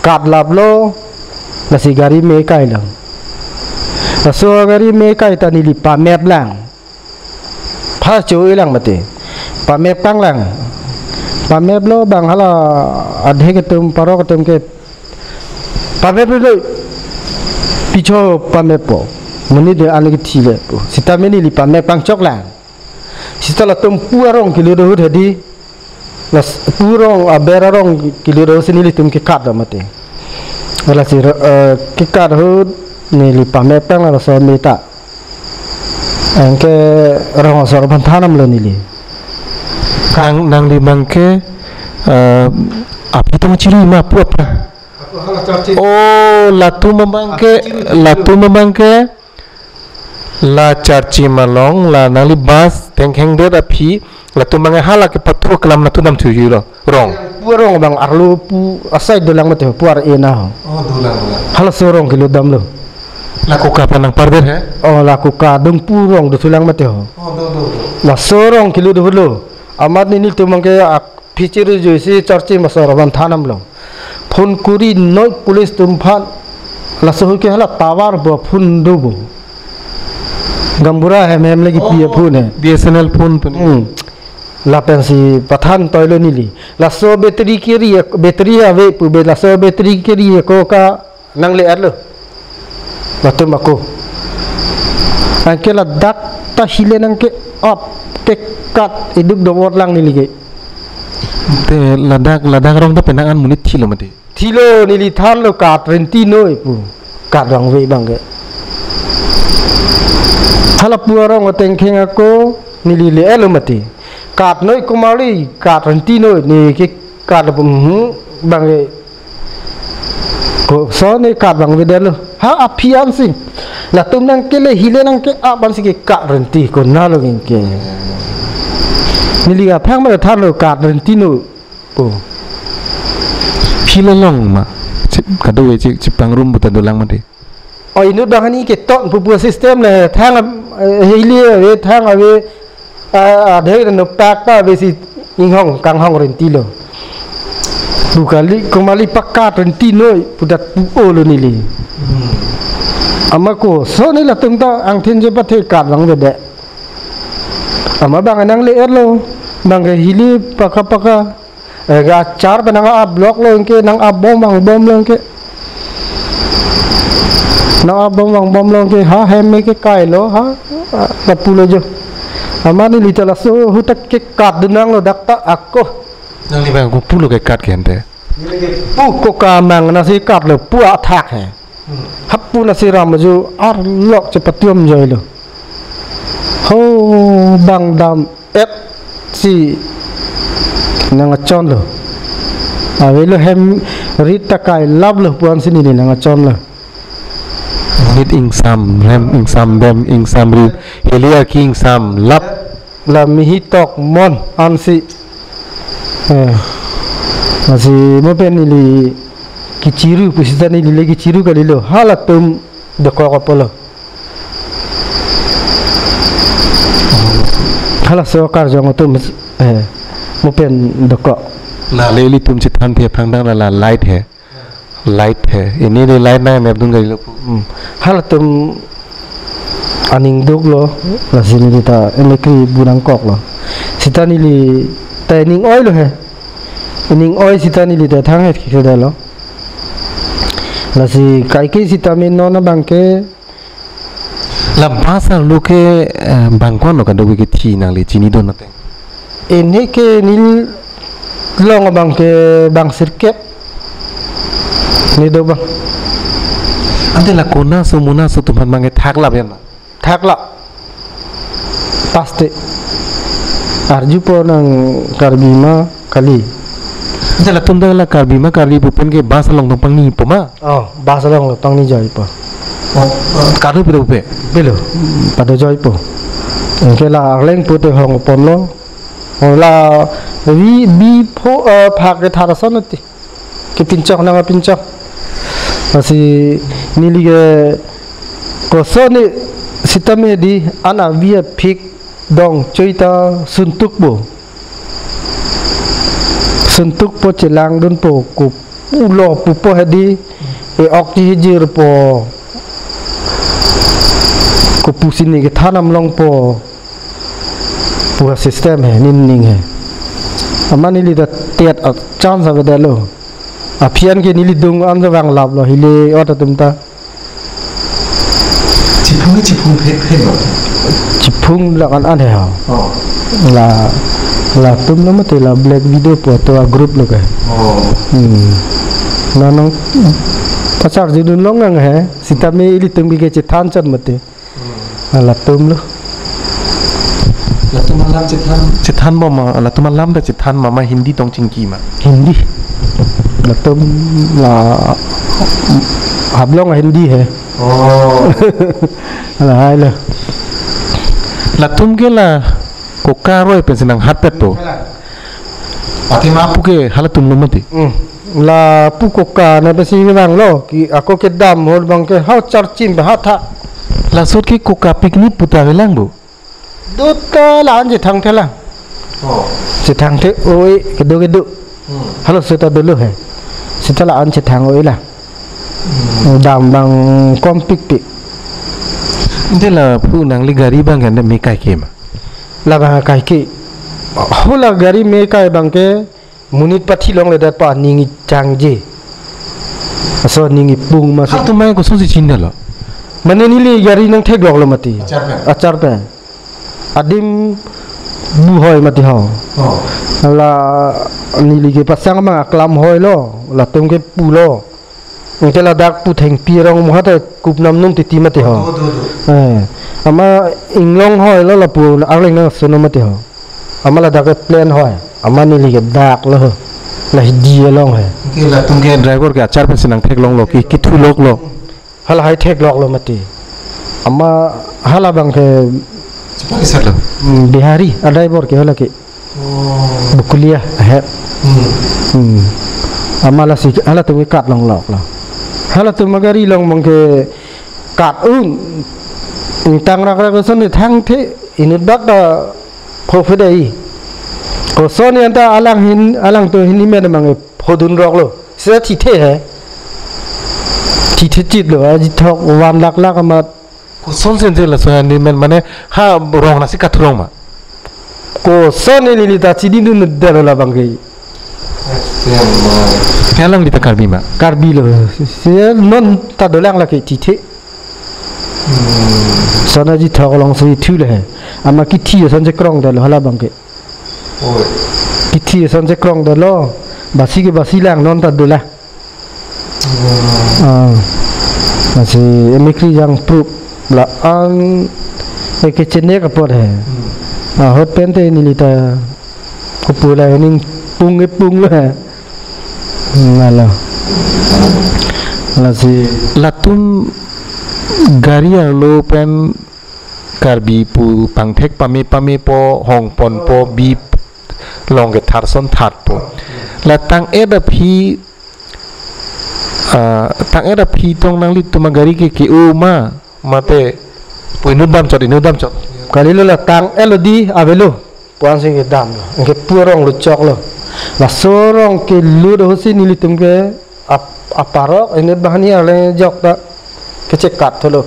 Katlaplo, lasi gari me kailo. Laso gari me kai ta neli pameplang. Pha cho-elang mati. Pameptanglang. Pameplo abang hala adhek atum parok atum ke. Pameplo. Picho pameppo. Monit de ani kethile. Sitame neli pameptang choklang. Sita latum pu arong kilo do ahut hedi. Las pu arong aber arong kilo do ahut si nelitum kekat do mati. Lasi, eh, kekat ahut neli pameptang laso me ta. Anke rong asor aphan than damlo neli. Nang, nangli abang ke, eh, aphi tong chiri ma pu apa? Oh, latum abang ke, latum abang ke, la Charchim along, la nangli bus tengkhengdet aphi, latum abang hala kepathu kelam latum dam thujuilo, rong. Pu arong abang arlo pu asai dolang mati ho, pu ar-e na ho. Oh, dolang, dolang. Halaso arong kilo damlo. La koka aphan nangpardet he? Oh, la koka adung pu arong dothulang mati ho. Oh, do, do, do. Laso arong kilo dohutlo. Amat nelitum abang ke ak- Phichiri juisi Charchim asor aphan than damlo. Phone kuri noi police atum aphan. Laso ahut ke hala tower bo phone do bo. Gaonbura hem hem le kipi Oh, aphone he. B S N L phone pen. Hmm. Lapensi pathan toilo neli. Laso battery keri, battery ave pu be laso battery keri ako ka nangle-etlo. Latum ako. Anke ladak ta hile nangke-ap kekat iduk dovot lang neli ke. Te ladak, ladak arong ta penang an monit thilo mati. Thilo neli thanlo kat renti noi pu. Kat vangve abang ke. Hala pu arong atengkheng ako neli le-etlo mati. Kat noi komarli kat renti noi ne kekat lo pu, hmm, abang ke. Koson ne kat vangvedetlo. Ha aphi ansi. Latum nangkele hile nangke-ap ansi kekat renti konatlo ke. Neli aphan ma thanlo kat renti noi. Oh. Phi le long ma. Chi, kado e chi, chipangrum puta dolang mati. Oh, inut abang hani keton pupu system le thang, eh, hili ave, thang ave, ah, adhe no pak ta ave si inghong kanghong renti lo. Pu kali, komarli pakat renti noi, pudat pu-olo neli. Amat koson ne latum ta angthin je pathe kat vangvedet. Amat abang nangle-etlo, abang ke hili paka paka. Eh, ga char pa nang-ap lok lo anke, nang-ap bom vang bom lo anke. Na abang bang bom long ke ha hem me ke kai lo ha, ah, ta pulo jo. Amat neli ta laso ahut ta kekat dun nanglo dak ta ako. Nangli bang ko pulo kekat ke ante. Pu ko kamang nasi kat lo pu athak he. Hmm. Hapu nasi ram ju arlok chepatiom joi lo. Ho bang dam et si nangchon lo. Avelo hem rit ta kai lap lo puan si neli nangchon lo. Rit ingsam rem ingsam dem ingsam rit heli arki ingsam lap. La mihi tok mon ansi. Eh. Ansi mo pen neli kechiru pusita neli le kechiru kalilo. Halatum dokok apotlo. Halaso karjong atum, eh, mo pen dokok. La le ilitum chethanthe aphrang dang la, la light he. Light he. Ini de light na map dun kalilo pu. Hmm. Halatum aning duklo, lasi neli ta emekri bu nangkoklo. Sita neli ta ining oi lo he. Ining oi sita neli ta thang het kikredetlo. Lasi kaike sita me non abang ke. La bus arlo ke, eh, bang ko-an lo kadokave kethi nangli chinidun ateng? Ini ke neli long abang ke bang sirkep. Ne do bang. Ante la kona so muna so tumphan bang ke thak lap ya na? Thak lap. Paste. Arjupo nang Karbi ma kali. Ante latum dak la Karbi ma kali pu pen ke bus along tong pangnipo ma? Oh, bus along lo pangni joipo. Oh, eh, kado pilo pe? Pilo, pado joipo. Anke la Arleng pute hong ponlo. Oh, la vi bi pho, eh, phak ke thar ason ati. Kepinchok nang apinchok. Lasi neli ke kosonsi sitame di an avi aphik dong choi ta suntuk po. Suntuk po chelang dunpo ko pulo pupo hedi e ok ti hijir po. Kopusi ne kethan am longpo. Pura system he, ning ning he. Amat neli ta tet a chance avedetlo. Aphi an ke neli dung an jawang laplo hile ot atum ta. Chiphung chiphung phe phe lo. Chiphung la an an he ha. Oh. La latum lo mate la Black Widow po to a group lo ke. Oh. Hmm. Na nong pasar jidun long nang he. Sitame ilitum ke chethan chot mate. Hmm. Latum lo. Latum alam chethan, chethan bom ma, latum alam ta chethan ma, ma Hindi tong chingki ma? Hindi. Latum la hablong Hindi he. Oh. Lahai lo. Latum ke la koka roi pensi nanghatpet to. Athema pu ke halatum lo mati. Hmm. Lapu koka na pensi vanglo, ki ako kedam hol bang ke ha charchim ha tha. Laso ke koka picnic puta velang bu. Duta la an chethang thela. Oh. Chethang the oi kedo kedo. Hmm. Halaso ta dolo he. Sita la an chethang oi la. Hmm. Dam bang kom pikpik. Ante lapu nangli gari bang kan me kai ke ma? La bang kai ke. Hula gari me kai bang ke. Monit pathi longledet pa ning changje. Aso ning ipung ma si. Halatum mai kosonsi chinidetlo? Mane neli gari nangthekloklo mati. Achar pen? Achar pen. Adim bu hoi mati ho. Oh. La neli ke pasang mang aklam hoi lo. Latum ke pulo. Anke ladak pu thengpi arong muhat kup nam num titi mati ho. Do, do, do. Eh, ama inglong hoi lo lapu Arleng nangsono mati ho. Ama ladak ke plan hoi. Ama neli ke dak lo ho. La hidi along he. Anke latum ke driver ke achar pensi nangtheklonglo ki kithuloklo. Hala hai thekloklo mati. Ama hala bang ke Chipari sar lo. Hmm, Bihari, a driver ke hala ke. Oh. Bukulia, he. Hmm. Hmm. Ama lasi, halatum ke kat longloklo. Halatum agari along bang ke kat un. Ingtang rak rak koson ni thangthe inut bak ta pho pho dei. Koson ni anta alang hin, alang to hin ni men bang ke phodun roklo. Seta thithe he. Thithe chitlo, aji thok one lakh lakh amat. Koson sense laso handyman mane ha rong nasi kathurong ma? Koson neli ta chinidunde la bang ke. Alangli ta Karbi ma? Karbi lo. Si non ta dolang lake tithe. Sana ji thok along si thu le he. Ama kithi ason chekrongdetlo hala abangke. Oi. Kithi ason chekrongdetlo. Basi ke basi lang non ta dolang. Ah, lasi emikri jangprup la-an eke chenek apot he. Hmm. Ahut pen te neli ta kopu la ening pung e pung lo he. Hmm, lalo. Lasi latum gari arlo pen Karbi pu pangthek pame pame po, hongponpo, bi long ke tharson thatpo. La tang-et aphi, ah, tang-et aphi tong nanglitum agari ke ke-o ma, mate pu inut damchot, inut damchot. Kalilo la tang-et lo di avelo. Puan si kedam lo. Anke pu arong lo choklo. Laso arong kelut ahutsi nelitum ke ap-, aparok inut banghini arleng jok ta kechekat tholo.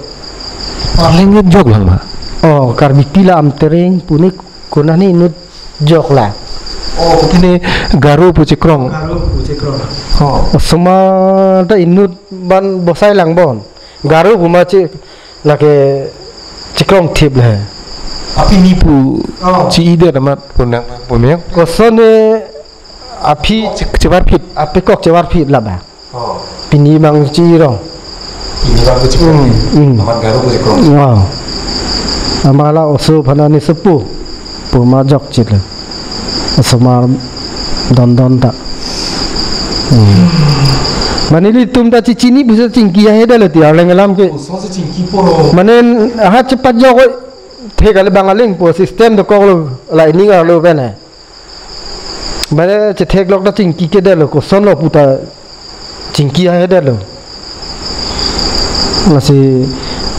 Arleng jok lang ma? Oh, Karbi pila Amtereng pu ne konat ne inut jok lang. Oh, pu ne Garo pu chekrong. Garo pu chekrong. Oh. Osomar ta inut ban bosai lang bon. Garo pu ma che lake chekrong thip le. Apini pu Oh. Chi-idet amat pu nang pu meng. Koson ne aphi Che-, chevarphit. Apekok chevarphit la ba. Oh. Pini bang chi-i rong. Pini bang pu chekrong. Hmm, hmm. Amat Garo pu chekrong. Oh. Amala oso phana ne sepu. Pu ma jokchit le. Osomar don don ta. Hmm. Mane nelitum ta chechini bisa chingki ahedetlo ti arleng alam ke. Oso si chingki poro. Mane ha chepajok oi. Thek ale bang aleng pu system dokoklo la ining arlo pen he. Mane chetheklok ta chingki kedetlo kosonlo pu ta chingki ahedetlo. Lasi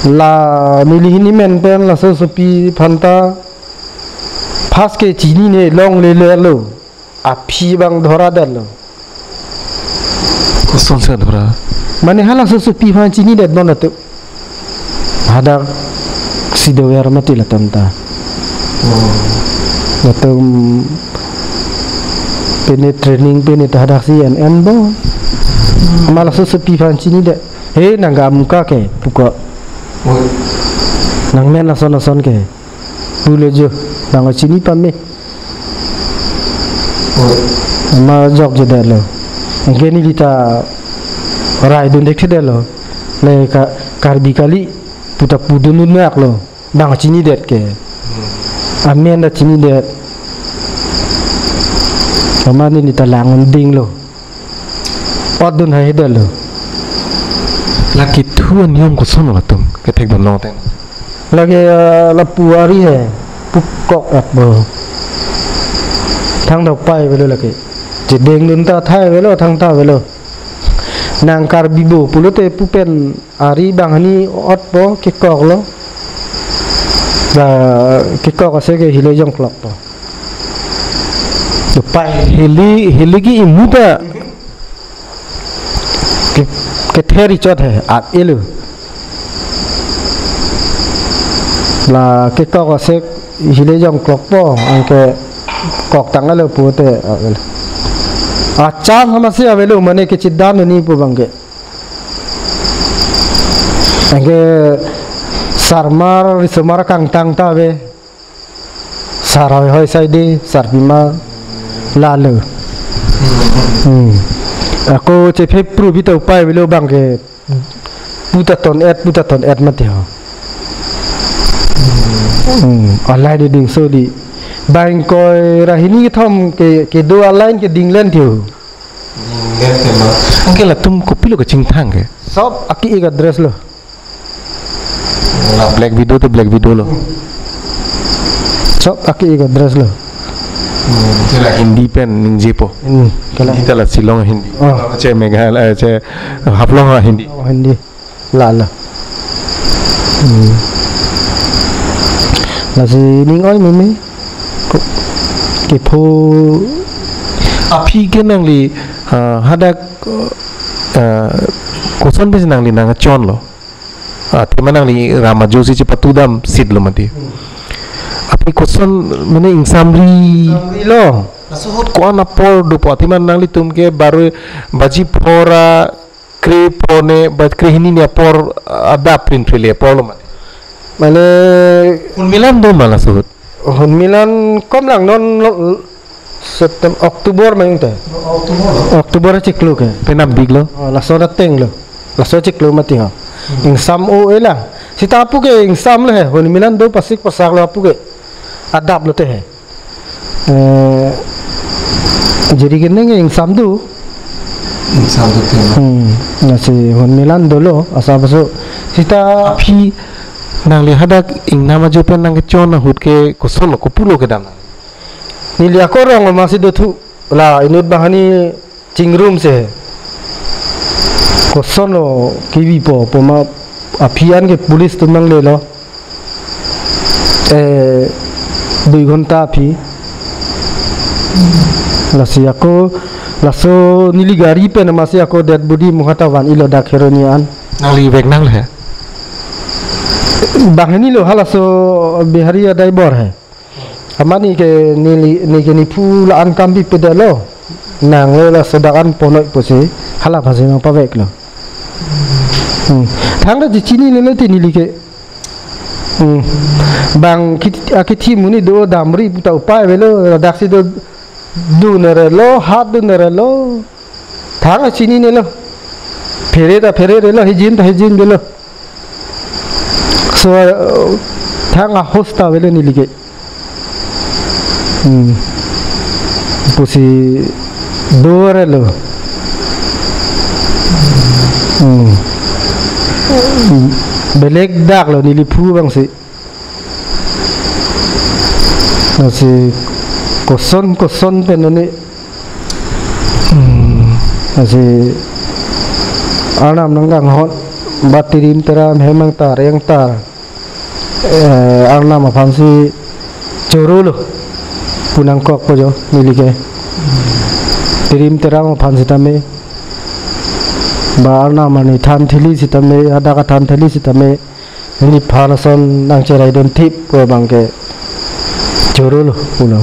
la neli hini men pen laso sopi aphan ta first ke chinine longle lelo. Aphi bang dhoradetlo. Koson si dhora? Mane halaso sopi aphan chinidet non atum. Hadak si dover mati latum ta. Oh. Latum pine training pine ta hadak si en en bo. Ama laso sopi aphan chinidet. He nang ga amuka ke puko. Oh. Nang men ason ason ke. Pulo jo, bang chini pame. Oi. Ama jokjedetlo. Anke neli ta rai dun thekthedetlo. Le ka Karbi kali pu ta pudun un-aklo. Bang chinidet ke. Hmm. Amen ta chinidet. Ama neli ta lang un dinglo. Ot dun hai hidetlo. Lake thu aniyom koson latum kethek dun long teng. Lake, ah, lapu ari he. Pukok at bo. Thangta pai avelo lake. Chedeng dun ta thai avelo, thangta avelo. Nang Karbi bo pulote pu pen ari banghini ot bo kekoklo. La kekok ase ke hile jongklok po. Pai. Hili, hili ke imu ta ke, kether ichot he, at elo. La kekok ase hile jongklok po, anke koktang elo pute, at elo. Acham hamasi avelo mane kechidam ni pu bangke. Anke sarmar, risomar kangtang ta ave. Sar hoi hoi saide, sarpi ma lalo. Hmm. Ako chephe pru bita upai avelo bangke pu ta ton-et, pu ta ton-et mati ho. Hmm. Alai di dingso di. Bang koi ra hini kethom ke, kedo a-line ke dinglen thiu. Dinglen tema. Anke latum kopilo kachingthang ke? Sob aki-ik a-dress lo. La Black Widow to Black Widow lo. Sob aki-ik a-dress lo. Hmm, ke la Hindi pen ningjepo. Hmm, ke la Hindi ta la Shillong Hindi. Oh. Che Meghalaya, che Haflong Hindi. Oh, Hindi. La la. Hmm. Lasi ning oi meme. Ko-, kepho. Aphi ke nangli, ah, hadak, ah, koson besi nangli nangchonlo. Ah, tema nangli ram ajo si chepatudam sitlo mati. Hmm. Aphi koson mane ingsamri. Ingsamrilo. Suhut ko-an apor dopo athema nanglitum ke baro baji phora kre phone ba kre hini ni apor adap prin prile apor lo mane. Mane Hunmilan do ma la suhut. Hunmilan kom lang non, non September, October ma yung te. October lo. October achiklo ke. Penap dik lo. Oh, laso ateng lo. Laso achiklo mati ha. Hmm. Ingsam o-e lang. Sita apu ke ingsam lo he. Hunmilan do pasik pasak lo apu ke. Adap lo te he. Eh, jiri keneng ingsam do. Ingsam do te. Hmm. Lasi Hunmilan dolo. Asa paso. Sita aphi nangli hadak ingnam ajo pen nangkechon ahut ke koson lo, kopulo kedam? Neli ako rong masi dothu. La inut banghini chingrumse. Koson lo kebipo, poma aphi an ke police atum nanglelo. Eh, dui ghonta aphi. Lasi ako, laso neli gari pen masi ako dead body muhata van-ilo dak Kheroni an. Nangli vek nang le? Banghini lo halaso Bihari adai bor he. Amat ne ke neli, ne ke nephu la-an kam bipedetlo. Nang le laso dak an ponoi pusi hala aphansi nangpaveklo. Hmm. Thangta chechinine lo te neli ke. Hmm. Bang kit-, akithi muni do damri puta upai avelo, daksi do dun-e relo, hat dun-e relo. Thang chinine lo. Phere ta phere relo, hijin ta hijin detlo. So, uh, thang ahos ta avelo neli ke. Hmm. Pusi do-e relo. Hmm. Belek dak lo neli phu bangsi. Lasi koson koson pen noni. Hmm. Lasi Arnam nangkanghon ba tirim teram hem angtar yang tar. Eh, Arnam aphansi choro lo pu nangkokpo jo neli ke. Tirim teram aphan sitame ba Arnam arni than theli sitame, hadak athan theli sitame neliphan ason nangcheraidun thip pu abang ke choro lo pulo.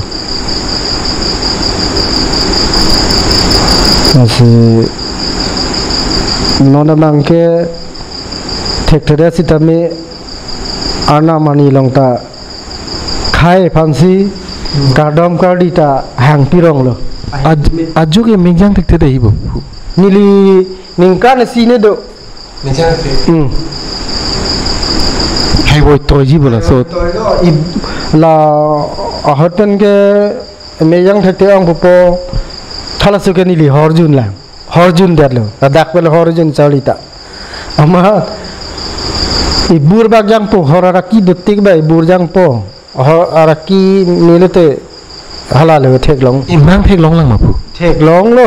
Lasi non abang ke thekthedet sitame Arnam arni along ta khei aphansi kardom kardi ta hang pirong lo. Aj-, ajo ke mengjang thekthedet ibo. Neli ningkan isi ne do. Mengjang thek. Hmm. Hai voi toiji bola so. Toi do, ib-, la ahut pen ke mengjang thekthedet ong pupo. Halaso ke neli horjun lang. Horjundetlo. Ladak pen horjun charli ta. Amat ibur bak jangpo, hor araki dotik ba ibur jangpo. Hor araki neli te hala le theklong. Imang theklong lang ma pu. Theklong lo.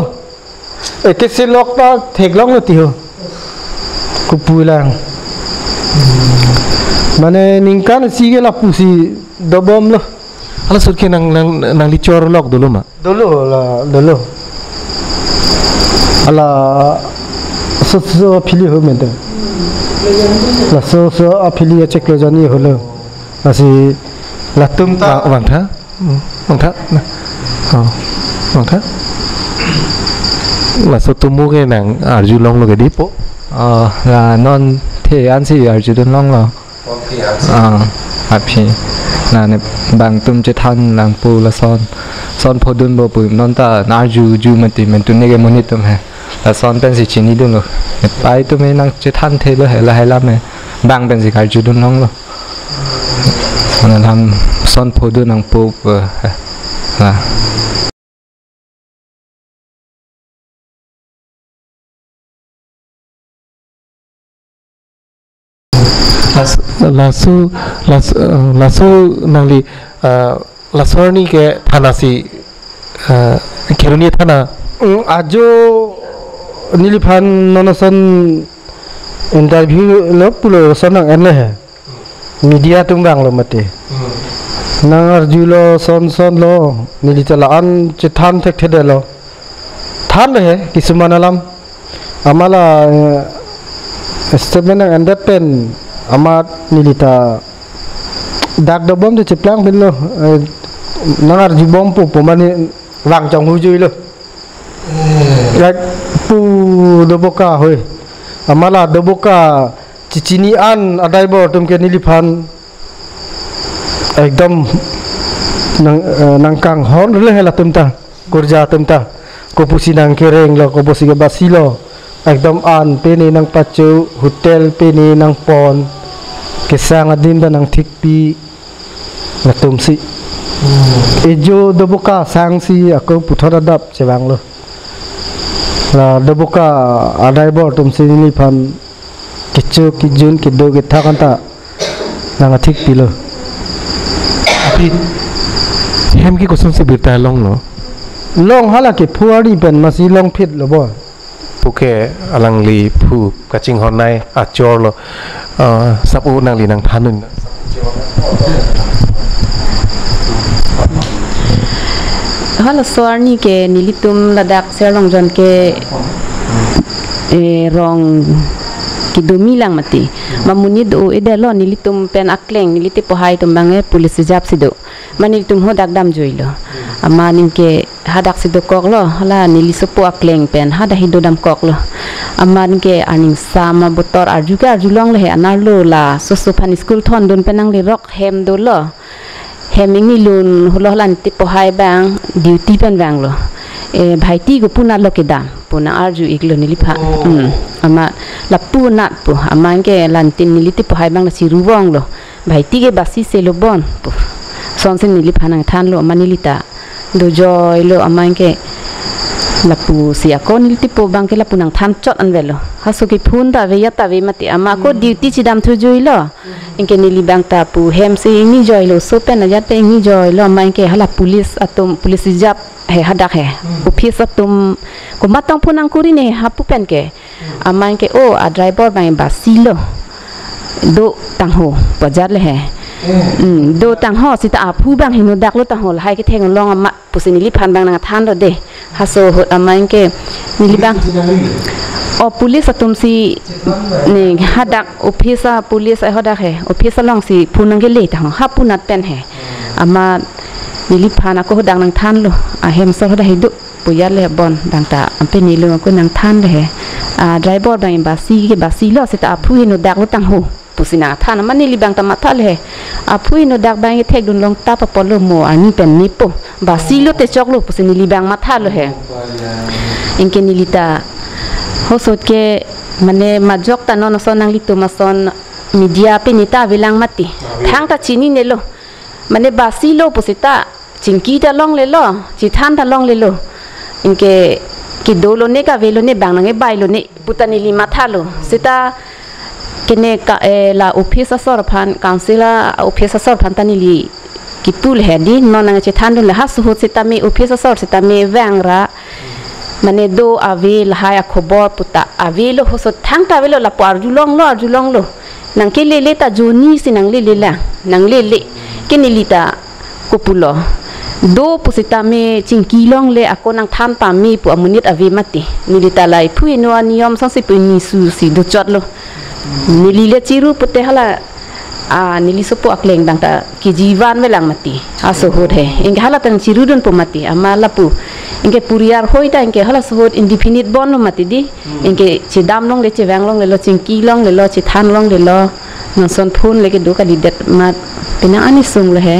Eke silok ta theklong lo tiho. Kopu lang. Mane ningkan isi ke lapusi dobom lo. Hala sut ke nang, nang, nangli chorlok dolo ma? Dolo la, dolo. Ala so so aphili ho mente. La so so aphili acheklo jani holo. Lasi latum ta. Wa-, wangtha? Hmm, wangtha? Na. Oh, wangtha? Laso tumu ke nang arjulonglo ke dipo? Oh, la non the ansi arjudunlonglo. Ah, aphi. La ne bang atum chethan nangpo lason. Son phodunpo pu non ta arjuju mati, mentu neke monit atum he. Lason pensi chinidunlo. Nepei atum he nangchethan thelo he, lahai lam he. Bang pensi karjudunlonglo. Mane lam son phodun nangpo pu he. La. Las-, laso, las-, eh, laso nangli, eh, laso arni ke thanasi, eh, Kheroni thana. Mm, ajo neliphan non ason interview lo pulo ason nang-en le he. Media atum vanglo mati. Hmm. Nang arjulo son son lo, neli ta la-an chethan thekthedetlo. Than le he, kisuman alam. Amat la, eh, statement nang-endet pen, amat neli ta dak dobom te cheplang pinlo, eh, nang arjubompo pu mane vang chonghu juilo. Right, pu Doboka hoi. Amat la Doboka chichini an adai bor atum ke neliphan ekdom nang, eh, nangkanghon le hela atum ta, kurja atum ta. Kopusi nangkereng lo, kopusi ke basi lo. Ekdom an pine nangpacho, hotel pine nangpon. Kesang adim ta nangthikpi. Latumsi. Ejo Doboka sangsi ako puthot adap chevanglo. La Doboka adai bor atumsi neliphan kecho kejun kedo kethak anta nangthikpilo. Aphi hem ke kosonsi birta longlo? Long hala ke phu arni pen masi longphitlo bo. Puke alangli phu kachinghon nai achor lo, ah, sapu nangli nangthan un. Halaso arni ke nelitum ladak Serlongjon ke, eh, rong kedomi lang mati. Mamunit o edelo nelitum pen akleng neli tepohai atum bang e police jap si do. Mane nelitum hadak damjuilo. Amat anke hadak si dokoklo, hala neli sopo akleng pen hadak hi dodamkoklo. Amat anke aning sama botor arju ke arjulongle he, anerlo laso oso aphan school thondun pen nanglerok hem dolo. Hem ingni lun hulo, hala neli tepohai bang duty pen vanglo. Eh, bhaiti ko punatlo kedam pu nang arju iklo neliphan. Hmm. Amat lapu nat pu, amat anke lantin neli tepohai bang la chiru vonglo. Bhaiti ke basi selo bon pu. Sonsi neliphan nangthanlo, amat neli ta dojoilo, amat anke lapusi ako neli tepo bang ke lapu nangthan chot anvetlo. Halaso ke phone ta ave, ya ta ave mati, amat ako duty chidam thujuilo. Anke neli bang ta pu hem si ingni joilo, oso pen ajat pen ingni joilo, amat anke hala police atum, police jap he hadak he. Office atum komat tong phone nangkuri ne hapu pen ke. Amat anke o a driver bang basi lo. Do tangho pu ajat le he. Hmm, do tangho seta aphu bang heno daklo tangho lahai ketheng long amat pusi neliphan bang nangthanlo de. Halaso ahut amat anke neli bang. O police atumsi ne hadak office a police a hadak he. Office alongsi phone nangkele tangho ha punat pen he. Amat neliphan ako hadak nangthanlo. Ahem asor hadak hi do. Pu ajat le bon bang ta ampe neli ako nangthan le he. A driver bang basi ke basi lo seta aphu heno daklo tangho pusi nangthan, amat neli bang ta matha le he. Aphu heno dak bang kethekdun long ta papolo mo arni pen nepo. Basi lote choklo pusi neli bang mathalo he. Anke neli ta halaso ahut ke mane majok ta non ason nanglitum ason media pen ne ta avelang mati. Thangta chininelo. Mane basi lo pusita chingki ta longlelo, chithan ta longlelo. Anke kedolone kavelone bang nangkebailone puta neli mathalo. Seta kene ka, eh, la office asor aphan, council a office asor aphan ta neli kipu le he di, non nangchethandun le halaso ahut seta me office asor seta me vangra. Mane do ave lahai akhobor puta avelo, halaso ahut thangta avelo, lapu arjulonglo, arjulonglo. Nangkelele ta joni si nanglele la, nanglele. Ke neli ta kopulo. Do pusita me chingki longle ako nangthan pame pu amonit ave mati. Neli ta la iphu ino aniyom sangsi pu nisu si dochotlo. Neli le chiru pute hala, a, neli sopo akleng bang ta keji van velang mati. Halaso ahut he. Anke hala ta nangchirudunpo mati. Amat lapu. Anke puriar hoi ta anke halaso ahut indefinite bonlo mati di. Anke chedam longle, chevang longlelo, chingki longlelo, chethan longlelo. Nangson phone le kedo kalidet amat penang anisung lo he.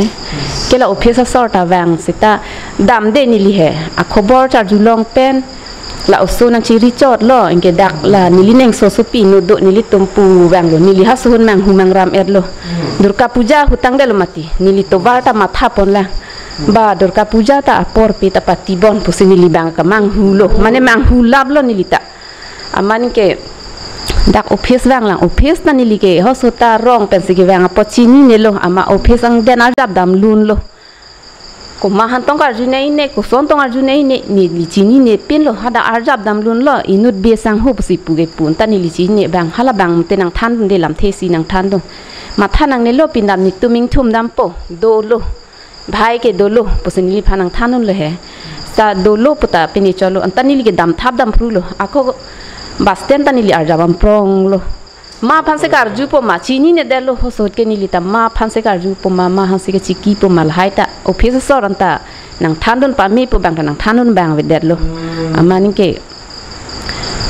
Ke la office asor ta vang seta damde neli he. Akhobor charjulong pen la oso nangchiri chotlo, anke dak la neli neng sosopi no do nelitum pu vanglo, neli halaso ahut manghu mangram etlo. Durga Puja ahut tangdetlo mati, neli tovar ta matha ponlang. Ba Durga Puja ta apor pi ta pati bon pusi neli bang kamanghulo, mane manghu laplo neli ta. Amat anke dak office vanglang, office ta neli ke halaso ta rong pensi kevang apot chininelo, amat office angden arjap damlunlo. Komat han tong karju nei ne, koson tong arju nei ne, neli chinine pinlo, hadak arjap damlunlo, inut be sangho pusi pu kepu, anta neli chinine bang, hala bang te nangthandunde lamthe si nangthandun. Matha nangnelo pindam netum ingthum dampo, dolo. Bhai ke dolo, pusi neliphan nangthandunlo he. Sa dolo puta pini cholo, anta neli ke damthap damphrulo. Ako bus stand ta neli arjap dampronglo. Ma aphansi karjupo ma, chininedetlo halaso ahut ke neli ta ma aphansi karjupo ma, ma aphansi kachiki po ma lahai ta. Office asor anta nangthandun pame pu abang ta nangthandun abang avedetlo. Amat ningke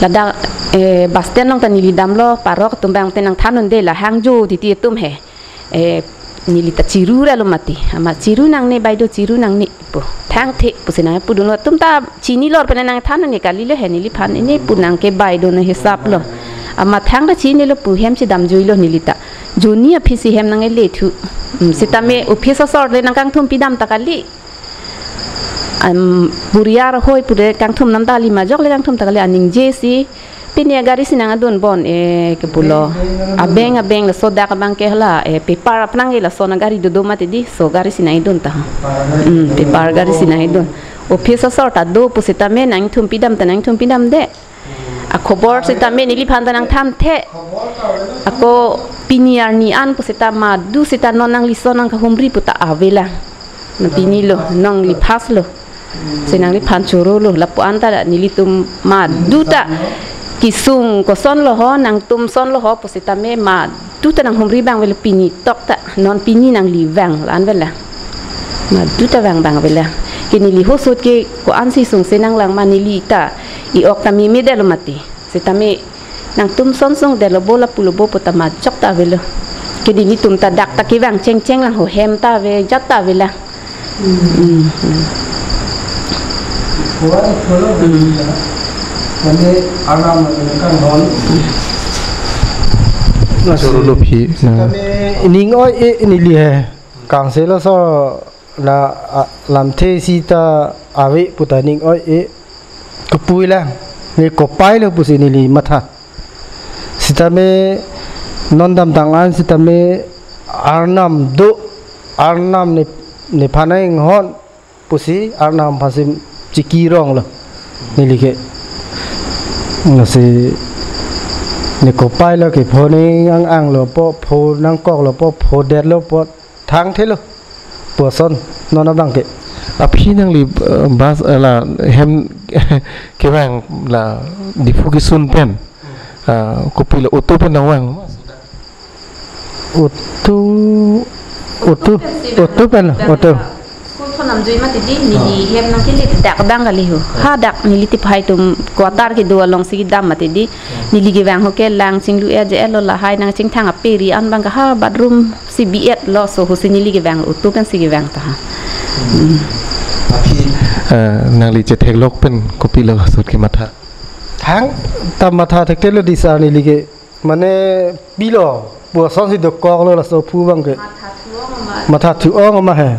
ladak, eh, bus stand along ta neli damlo, parok atum abang te nangthandunde, la hangjo titi atum he. Eh, neli ta chiru ra lo mati. Amat chiru nangne baideo, chiru nangne pu. Thangthe pusi nangpudunlo, atum ta chini lor pen nangthandunde kalilo he, neliphan ne pu nangke baideo ne hisap lo. Amat thangta chinilo pu hem chedamjuilo neli ta. Joni aphisi hem nangkelethu. Hmm, sitame office asor le nangkangthum pidam ta kali. Am, buriar hoi pure kangthum nam ta kali, majok le kangthum ta kali, aningjesi. Pini agari si nangdun bon, eh, kepulo. Abeng, abeng laso dak abang ke hala, eh, paper apnang ke laso nagari dodo mati di, so gari si nangdun ta. Hmm, paper gari si nangdun. Office asor ta do pusitame nangthum pidam ta nangthum pidamde. Akhobor sitame neliphan ta nangthan the. Ako pini arni an pusita madu sita non nangli son nangkahumri pu ta avelang. Na pini lo, nangli first lo. Si nangliphan chorolo, lapu-an ta nelitum madu ta kesung koson lo ho, nangtum son lo ho pusitame madu ta nanghumri abang avelo, pini tok ta, non pini nangli vang la-an avela. Madu ta vang abang avela. Ke neli ahut ahut ke ko-ansi sungse nanglang ma, neli ta e-ok ta memedetlo mati. Sitame nangtum son sungdetlo bo lapulo bo pu ta majok ta avelo. Ke nelitum ta dak ta kevang chengcheng lang ho, hem ta ave, jat ta avelang. Hmm, hmm. Kuai tholo Hmm. Kami alam kang hon. Chorolo phi. Kami ning oi-e neli he. Kangse laso la, a, lamthe sita ave pu ta ning oi-e. Kopuila. Ne kopai lo pusi neli matha. Sitame non damtang an sitame arnam do, arnam ne, nephan inghon pusi arnam aphansi chiki ronglo neli ke. Lasi ne kopai lo ke pho ne ang-anglo po, pho nangkoklo po, phodetlo po, thangthelo. Puson non abang ke. Aphi nangli, eh, bus, eh, la hem kevang la Diphu kesun pen. Ah, kopilo, auto pen nangvang? Auto, auto, auto pen, auto. School thon namjoi mati di, neli hem nangkele dak abang kali ho. Hadak neli tiphai atum quarter kedo alongsi kedam mati di. Neli kevang ho ke lang chinglu-e je-etlo, lahai nangchingthang aperi an abang ke ha bathroom si bi-etlo, so ahutsi neli kevang, auto pensi kevang ta ha. Hmm. Eh, nangli chetheklok pen kopilo ahut kematha? Thangta matha thekthelo di sir, neli ke mane pilo, puson si dokoklo laso aphu abang ke. Matha thu-ong ma. Matha thu-ong ma he.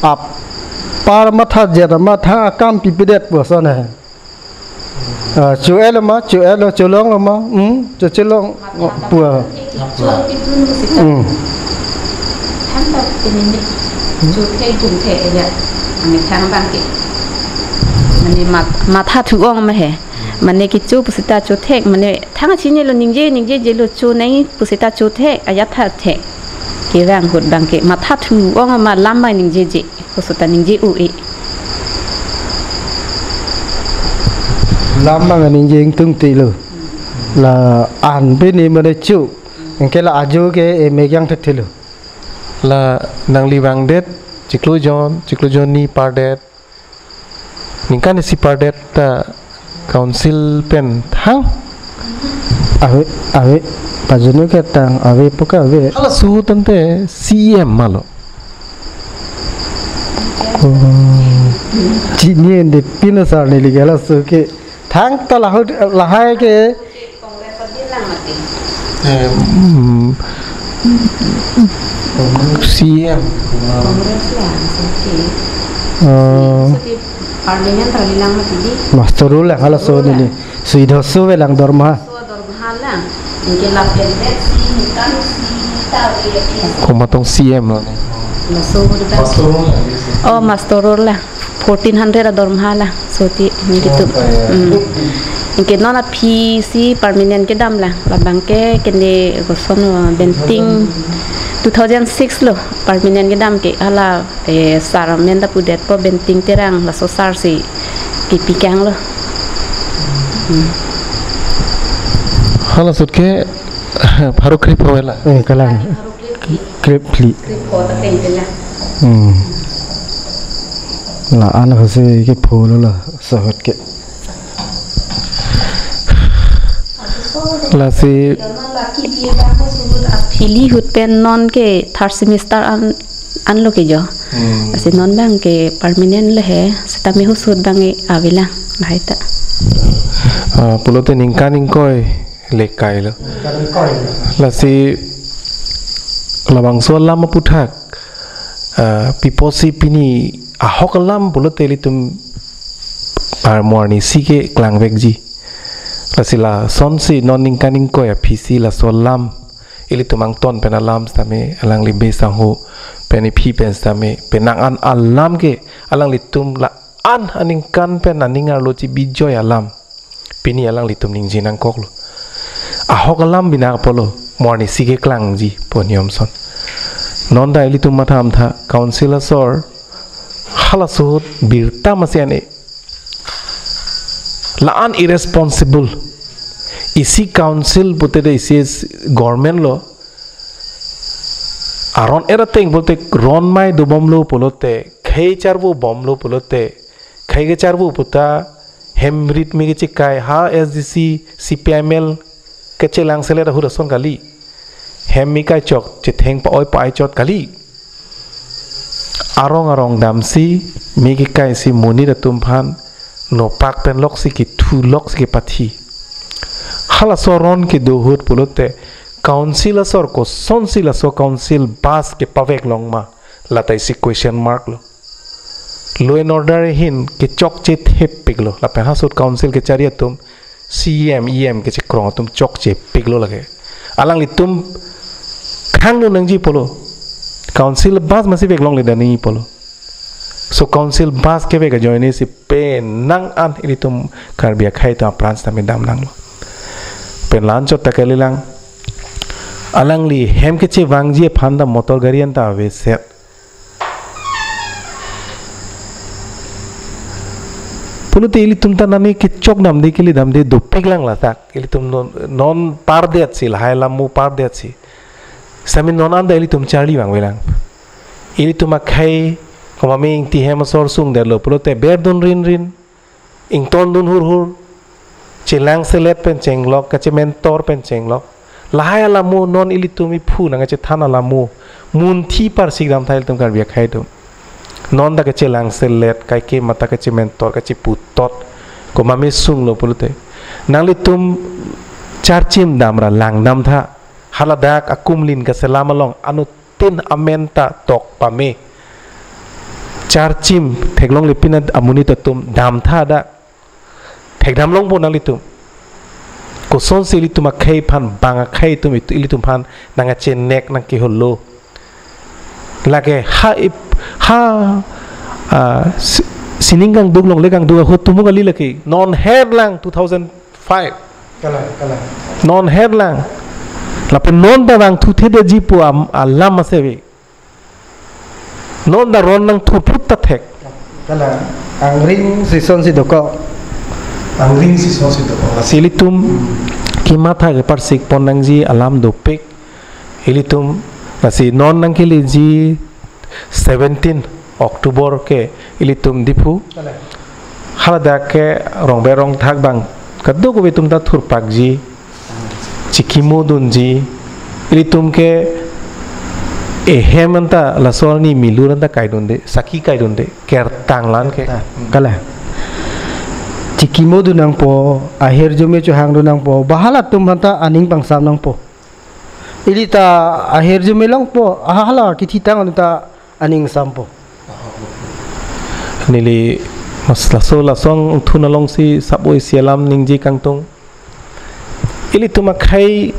Apar matha jet ma, thang akam pipedet puson he. Ah, cho-etlo ma, cho-etlo, cholonglo ma, hmm, cho cholong, oh, pu. Hmm. Thangta pini ni, chothe, chothe ya, ami thang abang ke. Mane mat-, matha thu-ong ma he. Mane kecho pusita chothe, mane thang chinilo, ningje, ningjejelo, chonei pusita chothe, ajat tha the. Kevang ahut abang ke, matha thu-ong ma, lam abang ningjeje. Koso ta ningje u-e. Lam abang ningje ingtungtelo. La-an pini mane chu. Anke la ajo ke emek yang thekthelo. La nangli vangdet, chiklo jon, chiklo jonni pardet. Ningkan isi pardet ta council pen thang? Ave, ave, pajutno ke thang, ave pu ke ave. Halaso tangte C E M ma lo. Oh. Chinine pin sir neli ke halaso ke. Thangta lahut, lahai ke. Eh, hmm. C E M. Congress lang, so ke. Oh. So ke parliament rally lang mati di. Master rule lang, halaso neli. Sui dosu avelang dorma. So dorma lang. Anke lapen vet si, ningkan si, ta, eh, eh. Komat tong C E M lo ne? Laso udah. Master rule lang, yes. Oh, master rule lang. Fourteen hundred adorma lang. So ti, nelitum. Oh, kaya. Hmm. Anke non aphi si permanent kedam lang. Labang ke kene koson, uh, Benting two thousand six lo permanent kedam ke hala, eh, sir amen ta pudetpo, Benting Terang laso sir si kepikanglo. Hmm. Hala ahut ke pharo krepho avela. Eh, kalang. Pharo krepho. Krepphli. Krepho ta teng tela. Hmm. La-an aphansi kepho lo la sahut ke. Lasi Lama laki dia bang ko suhut aphili hut pen non ke third semester an, an lo ke jo. Hmm. Lasi non bang ke permanent le he, setame husuhut bang ke avelang, lahai ta. Ah, pulote ningkan ingkoi le kai lo. Ningkan ingkoi lo. Lasi labangso alam aputhak, ah, pi apotsi pini ahok alam pulote ilitum armu arnisi ke klangvekji. Lasi lasonsi non ningkan ingkoi aphisi laso alam, ilitum angton pen alam setame alangli bey sangho pen iphi pen setame penang an alam ke alanglitum la-an aningkan pen aning arlo chibijoi alam pini alanglitum ningje nangkoklo. Ahok alam bina apotlo, armu arnisi keklangji pu niom ason. Non ta ilitum matha damtha, council asor hala suhut birta masi an-e. La-an irresponsible. Isi council pulote isi government lo. Aron erateng pulote ron mai dobomlo pulote, khei charvo bomlo pulote, khei kecharvo puta hem rit me kechekai ha S D C, C P I M L kechelangselet ahut ason kali. Hem me kaichok chetheng pa-oi pa-ai chot kali. Arong arong damsi me kekaisi monit atum aphan nopak pen loksi kethu loksi kepathi. Halaso aron kedo ahut pulote council asor kosonsi laso council bus kepavek long ma, lata isi question mark lo. Law and order ahin kechokche thepik lo. Lapen halaso ahut council kechari atum C E M, E M kechekrong atum chokchepik lo lake. Alanglitum khangno nangji apotlo. Council bus masi vek longle dani apotlo. So council bus kevek ajoine si penang an ilitum Karbi akhei atum apran setame damnanglo. Pen la-anchot ta kalilang. Alangli hem kechevangji aphan ta motor gari anta aveset. Pulote ilitum ta nani kechok damde kele damde dopik lang ladak. Ilitum non, non pardet si, lahai alam mo pardet si. Setame non anta ilitum charli vangvelang. Ilitum akhei, komat me Ingti hem asor sungdetlo pulote berdun rinrin. Ingtondun hurhur, chelangselet pen chenglok, kachementor pen chenglok. Lahai alam mo non ilitum iphu nangkachethan alam mo, munthi parsik damtha ilitum Karbi akhei atum. Non ta kachelangselet, kaike mata kachementor, kacheputot, komat me sunglo pulote. Nanglitum charchim damra lang damtha, haladak akumlin kaselam along, anut tin amen ta tok pame. Charchim theklongle pin amonit atum damtha dak. Thekdam longpo nanglitum. Kosonsi ilitum akhei aphan bang akhei atum itu ilitum aphan nangkachenek nangkeholo. Lake ha ip, ha, ah, si-, sining kangduk longle kangduk ahut atum kali lake. Non her lang two thousand five. Kalang, kalang. Non her lang. Lapen non ta vangthu thedetji pu am-, alam aseve. Non ta ron nangthu phut ta thek. Kalang. Angring sisonsi dokok. Angring sisonsi dokok. Lasi ilitum kematha keparsik pon nangji alam dopik. Ilitum lasi non nangkeleji seventeen October ke ilitum Diphu. Kalang. Haladak ke rongbe rongthak bang kadokave atum ta thurpakji, chikimo dunji, ilitum ke ehem anta laso arni milur anta kaidunde, saki kaidunde, kertang lan ke. Kalang. Chikimo dun nangpo, ahirjume chohang dun nangpo, ba halatum anta aning pangsam nangpo. Ili ta ahirjume longpo, aha hala kithitang anta aning sampo. Neli mas laso lasong thun alongsi sabo isi alam ningje kangtung. Ilitum akhei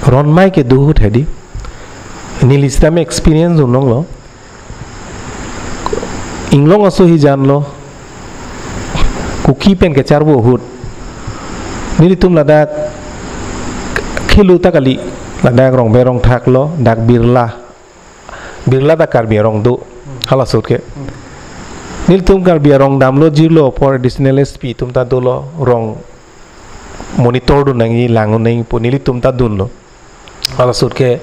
ron mai kedo ahut hedi. Neli setame experience dunlonglo. Inglong aso hijan lo. Kuki pen kecharvo ahut. Nelitum ladak khelu ta kali. Ladak rongbe rongthak lo, dak Birla. Birla ta Karbi arong do. Hala ahut ke. Nelitum Karbi arong damlo jirlo apor additional S P atum ta dolo, rong monitor dun nangji lang nangji pu nelitum ta dunlo. Hala ahut ke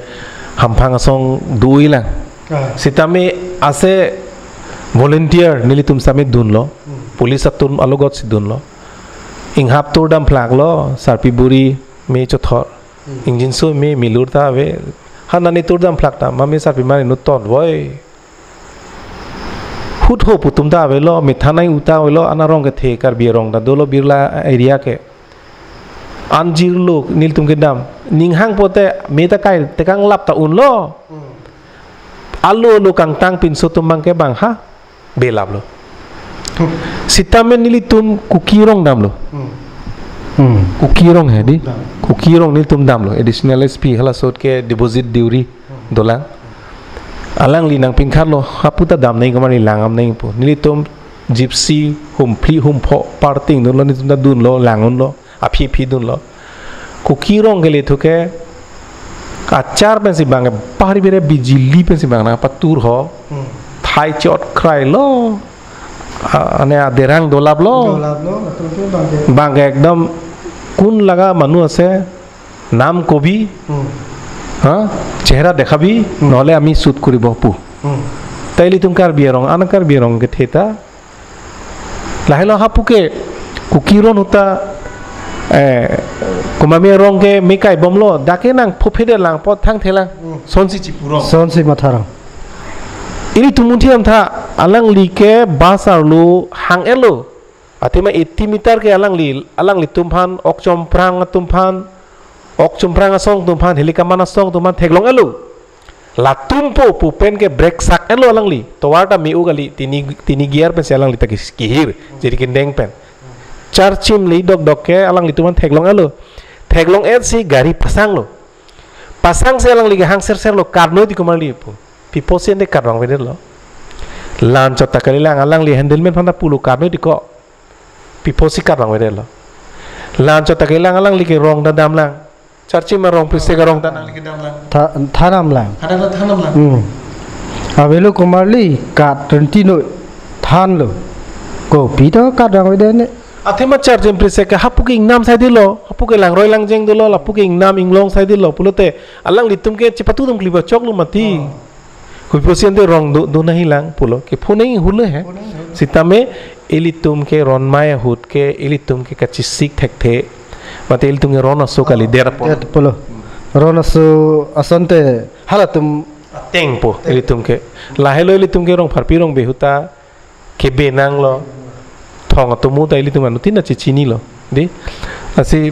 hamphang asong do-oi lang. Ah. Setame ase Volunteer nelitum sitame dunlo. Hmm. Police atum alogot si dunlo. Inghap tur dam phlaklo, sarpi buri me chothor. Hmm. Ingjinso me milur ta ave. Ha nani tur dam phlak ta, mame sarpi mane nu ton voi. Hut ho pu atum ta avelo, methanai uta avelo, ana rong kethe Karbi arong ta dolo Birla area ke. Anjirlo nelitum kedam. Ninghang pote me ta kai tekang lap ta unlo. Hmm. Alo alo kangtang pinso atum abang ke bang ha belaplo. Hmm. Sitame nelitum Kuki arong damlo. Hmm. Hmm. Kuki arong he di. Dam. Kuki arong nelitum damlo. Additional S P hala sot ke Debojit Deuri. Hmm. Dolang. Alangli nangpinkhatlo, hapu ta damnoi komarli, lang damnoi pu. Nelitum Gypsy, humphli, humphok, parting dunlo, nelitum ta dunlo, lang dunlo, aphi aphi dunlo. Kuki arong ke lethuke, achar pensi bang, pari bere bijili pensi bang nangpatur ho, Hmm. thai chot krailo, a-, ane aderang dolaplo. Dolaplo, atum ke bang ke. Bang ke ekdom kun laga manu ase, nam ko bhi, Hmm. ha, chehra dekha bhi, Hmm. nohole ami shoot koribo pu. Hmm. Ta ilitum Karbi arong, ana Karbi arong kethe ta. Lahelo hapu ke, Kuki arong ahut ta, eh, kumame arong ke me kai bomlo, dak ke nangphuphede lang, pot thangthe lang. Hmm. Sonsi chipu arong. Sonsi matha arong. Ilitum munthi am tha, alangli ke bus arlo hang-etlo. Athema eighty meter ke alangli, alanglitum aphan, ok chomprang atum aphan, ok chomprang asong atum aphan, hilikaman asong atum aphan theklong-etlo. Latum po pu pen ke brake sak-etlo alangli. Tovar ta me-u kali, tini, tini gear pensi alangli ta kis-, kihir, jiri kindeng pen. Charchim le dokdok ke alanglitum aphan theklong-etlo. Theklong-et si gari pasanglo. Pasang si alangli ke hang serserlo, karnoi ti komarli pu. Pi apotsi ante karvang avedetlo. La-an chot ta kalilang, alangli handleman aphan ta pulo karnoi ti ko. Pi apotsi karvang avedetlo. La-an chot ta kalilang, alangli ke rong ta damlang. Charchim arong, Prisek arong ta nangli ke damlang. Tha-, than damlang. Hadak ta than damlang. Hmm. Avelo komarli, kat renti noi, thanlo. Kopi to karvang avedetne. Athema Charchim Prisek ke hapu ke ingnam saidetlo, hapu ke langroi langjeng dolo, lapu ke ingnam inglong saidetlo pulote, alanglitum ke chepatu atum kliba choklo mati. Oh. Kopi apotsi ante rong do, do nahi lang pulo. Kepho nanghulo he. Kepho nanghulo. Sitame ilitum ke ronmai ahut ke ilitum ke kachisik thekthe. Mate ilitum ke ron aso kalidet apot. Det apotlo. Ron aso asonte halatum ateng po ilitum ke. Lahelo ilitum ke Rongpharpi Rongbe ahut ta kebe nanglo. Thong atum ahut ta ilitum anuttin ta chechinilo. Di? Lasi,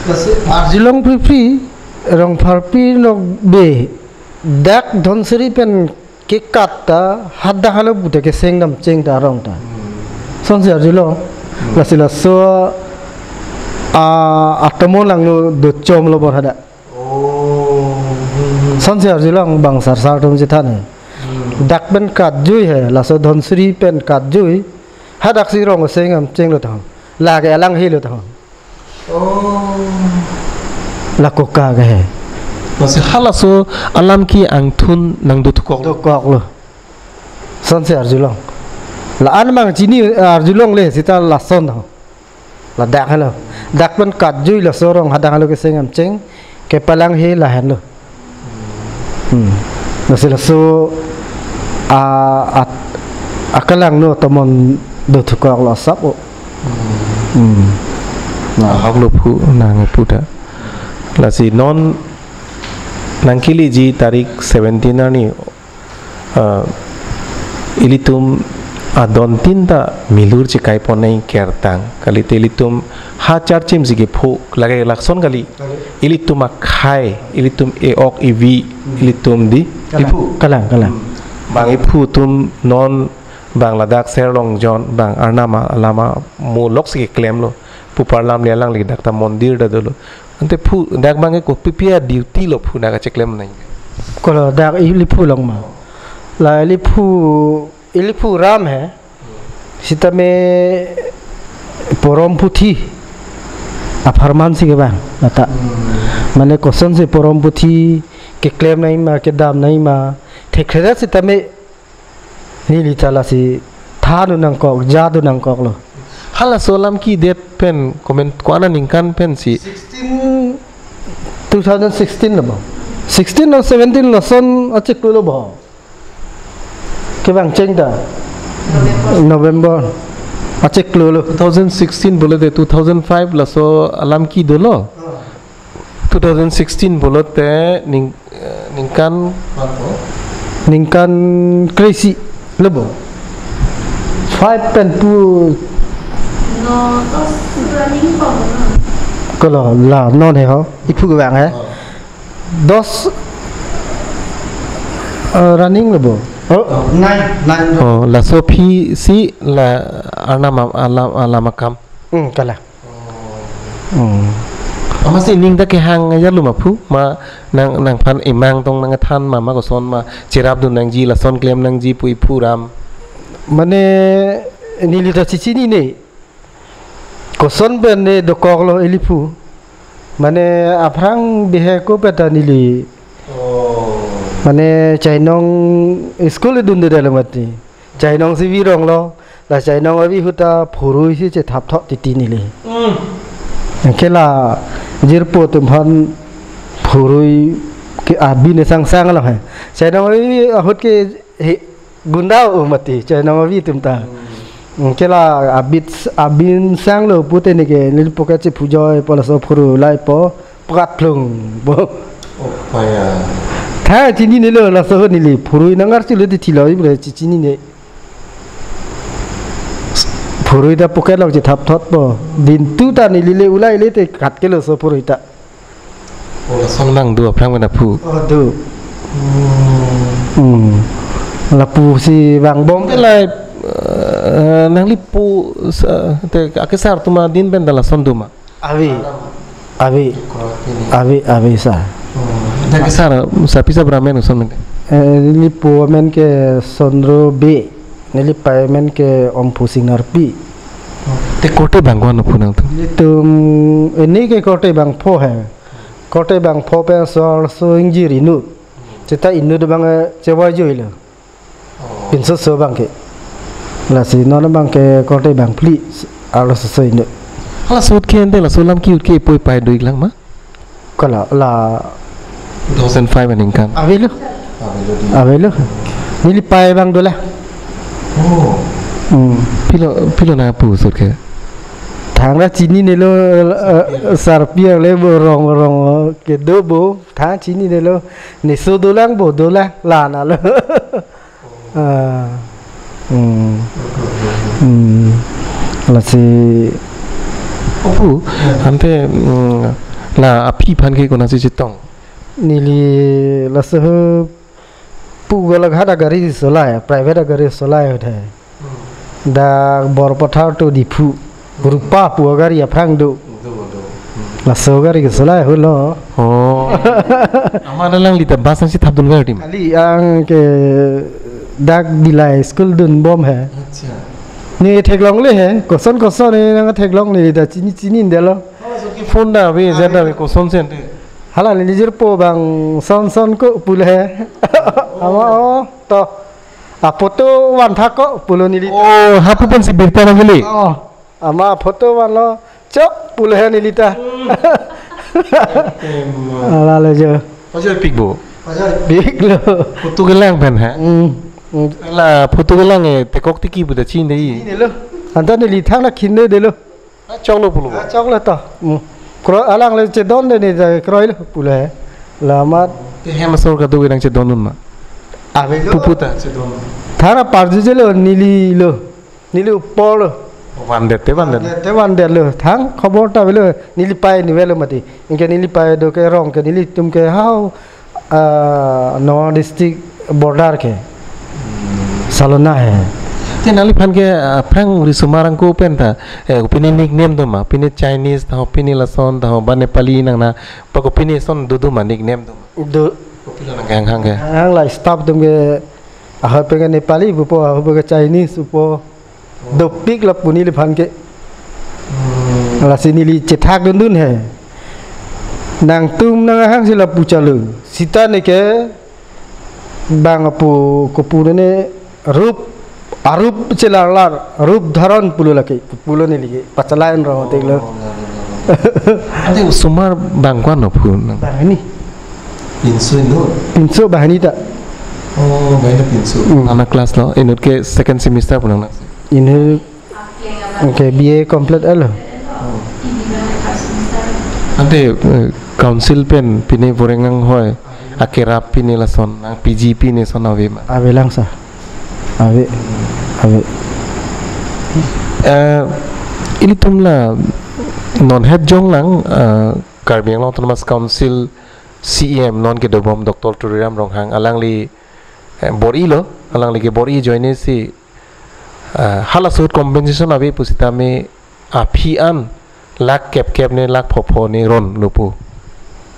lasi arjulong pripri, Rongpharpi Rongbe, dak Dhansiri pen kekat ta hadak helo pute keseng damcheng ta arong ta. Sonsi arjulong. Hmm. Lasi laso, a, atomon langno dochomlo bor hadak. Oh. Sonsi arjulong bang sarsar atum chethan he. Hmm. Dak pen katjui he, laso Dhansiri pen katjui. Hadak si rong keseng damchenglo tahun. Lake alanglilo tahun. Oh. Lake koka ke he. Lasi halaso alam ke angthun nangdothukok. Dokoklo. Sonsi arjulong. La-an mang chini arjulongle seta lason tahun. Ladak helo. Dak pen katjui laso rong hadak helo keseng damcheng. Kepalang he lahenlo. Hmm. Lasi laso a, a, akalangno atomon dothukoklo asap o. Hmm. Na. Ahok lo phu nangpu ta. Lasi non nangkeleji tarik seventeen arni, ah, ilitum adon tin ta milur chekai ponnoi kertang. Kalite ilitum ha Charchim si kepho lake lason kali. Ilitum akhei, ilitum e-ok evi, ilitum di. Kalang, iphu. Kalang, kalang. Hmm. Bang iphu atum non bang ladak Serlongjon, bang Arnam alama mulok si keklemlo. Pupar lam le alangli dak ta mondir ta dolo. Ante phu dak bang ke kopi pi a-duty lo phu nangkacheklem nang. Kolo dak ili phu long ma. La ili phu, ili phu ram he. Sitame porom puthi apharman si kevang lata. Hmm. Mane kosonsi porom puthi keklem nangji ma, kedam nangji ma, thekthe sitame neli ta lasi than dun nangkok, ja dun nangkoklo. Halaso alam kedet pen komat ko-an aningkan pensi? Sixteen, two thousand sixteen lo bo. Sixteen lo seventeen lason achiklo bo. Kevangcheng ta. November. Achiklo lo. Two thousand sixteen pulote two thousand five laso alam ke dolo. Two thousand sixteen pulote ning, eh, ningkan, ningkan kre-isi lo bo. Five pen pu. No, dos running ko, no? Kolo la non he ho. Iphu ke bang he. Oh. Dos, eh, running lo bo. Oh, nine, nine. Oh, laso aphi si la Arnam am-, alam, alam akam. Hmm, kala. Hmm. Amatsi ning ta kehang ya lo ma phu, ma nang, nangphan imang tong nangthan ma, ma koson ma cherapdun nangji, lason klem nangji pu iphu ram. Mane neli ta chichinine. Koson pen ne dokoklo ili phu. Mane aphrang bihek ko peta neli. Oh. Mane chainong school dunde dalo mati. Chainong si vironglo, la chainong avi ahut ta phurui si chethap thot titi neli. Hmm. Anke la jirpo atumphan phurui ke abin sang sang lo he. Chainong avi ahut ke he gunda o mati, chainong avi atum ta. Hmm. Anke la abit, abin sanglo pute neke neli pocket si phujoi po laso phurui lai po. Prat plung bo. Oh, paya. Tha chininelo laso ahut neli phurui nang arsi lo titi lo ibre chichinine. Phurui ta pocket along chethap thot bo. Dintu ta neli le ulai le te kat ke lo so phurui ta. Oh, lason nang do aphrang mena phu. Oh, do. Hmm. Hmm. Lapu si vangbom. Te lai, eh, nangli pu sa, te akesar atum adin pen ta lason do ma. Ave. Ave. Ave, ave, sir. Oh, dak ke sir, sir, pisa beramen uson men. Eh, neli pu amen ke Sondro Bey. Neli pei amen ke Omphu Sing Narpi. Oh, te korte bang ko-an aphu nangtum? Nelitum, eh, neli ke korte bang pho he. Korte bang pho pen so, so ingjir inut. Seta inut abang, eh, chevoi joilo. Oh. Pinso so abang ke. Lasi non abang ke korte bang phli arloso so inut. Hala ahut ke ante laso alam ke ahut ke ipoi pai do-ik lang ma? Kala la two thousand five aningkan. Avelo. Avelo di. Avelo. Neli pei abang dolang. Oh. Hmm. Pilo, pilo nangpu ahut ke? Thangra chininelo, eh, sarpi angle bo rong rong kedo bo. Tha chininelo. Neso dolang bo dolang. La na lo. Ah. Hmm. Hmm. Lasi. Ophu, ante, hmm, la aphi aphan ke konatsi chetong? Neli laso pu Golaghat agari solai, private agari solai ahut he. Hmm. Dak Borpathar to Diphu. Rupa pu agari aphrang do. Do, do. Hmm. Laso gari kesolai ahut lo. Oh. Amat alangli ta bus nangchethapdun gari ma? Kali ang ke dak Dillai school dunbom he. Acha. Ne theklongle he, koson koson ne nangtheklongle ta chini chini delo. Oh, so ke phone ta ave, ave. Zat ta ave, koson sen te. Hala ne jirpo abang son son ko pulo he. Ama o to. A photo van thak ko pulo neli. Oh, hapu pen si birta nangkele. Oh. Ama photo vanlo, chok pulo he neli ta. Hmm. Ala le jo. Pajoi pik bo. Pajoi pik lo. Photo kelang pen he. Hmm. Hmm. La photo kelang e tekok tiki pu ta chin dei. Chin lo. Anta neli thang na khin dei lo. Ah, choklo pulo bo. Ah, choklo to. Hmm. Kro alangli chedon dei ne ta kroilo pulo he. La amat. Te hem asor kado ke nangchedondun ma? Avelo. Pupu ta chedon. Thang na parju jelo neli lo. Neli upor lo. Vandet te vandet. Vandet te vandet lo. Thang khobor ta avelo. Neli pei ni avelo mati. Anke neli pei do ke rong ke nelitum ke hau, ah, Nagaon district border ke. Salona he. Te nangliphan ke, ah, aphrang risomar angko pen ta, eh, pini nickname do ma? Pini Chinese, taho pini lason, taho ba Nepali nang na, pa ko pini son do do ma nickname do ma? Do. Kopilo nangkehang hang ke? Hang la staff atum ke, ahut pen ke Nepali pupo, ahut pen ke Chinese pupo. Dopik lapu neliphan ke. Hmm. Lasi neli chethakdundun he. Nangtum nanghang si lapu chalo. Seta neke bang apu kopu ne rup, arup chelarlar, rup dharon pulo lake, pulo neli ke. Pachalai rong atik lo. Oh, ya, ya, ya, ya. Ante osomar bang ko-an aphu nang? Banghini. Pinso inut? Pinso banghini ta. Oh, bainapinso. Hmm. Nana class lo, inut ke second semester pu nang na? Inut ke B A complete lo. Ante, eh, council pen pine voreng anghoi akerap pine lason nangpiji pine son ave ma? Avelang sir. Ave. Ave. Eh, ilitum la non het jong lang, eh, Karbi Anglong Autonomous Council C E M non kedobom Doctor Tuliram Ronghang alangli, eh, bor-ilo, alangli ke bor-i ajoine si, eh, halaso ahut compensation ave pusitame aphi an lakh kep kep ne lakh pho pho ne ronlo pu.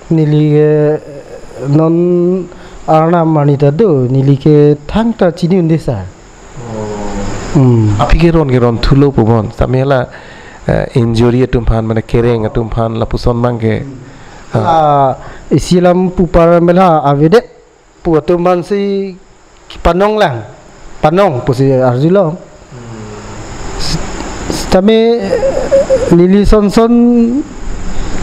Neli ke non arnam arni ta do, neli ke thangta chini un-e sir. Hmm. Aphi ke ron ke ron thulo pu bon. Sitame la, eh, injury atum aphan, mane kereng atum aphan lapuson abang ke. Ah. Ah, isi alam pu par mela avedet pu atum aphan si panong lang. Panong pusi arjulong. Hmm. Sitame neli son son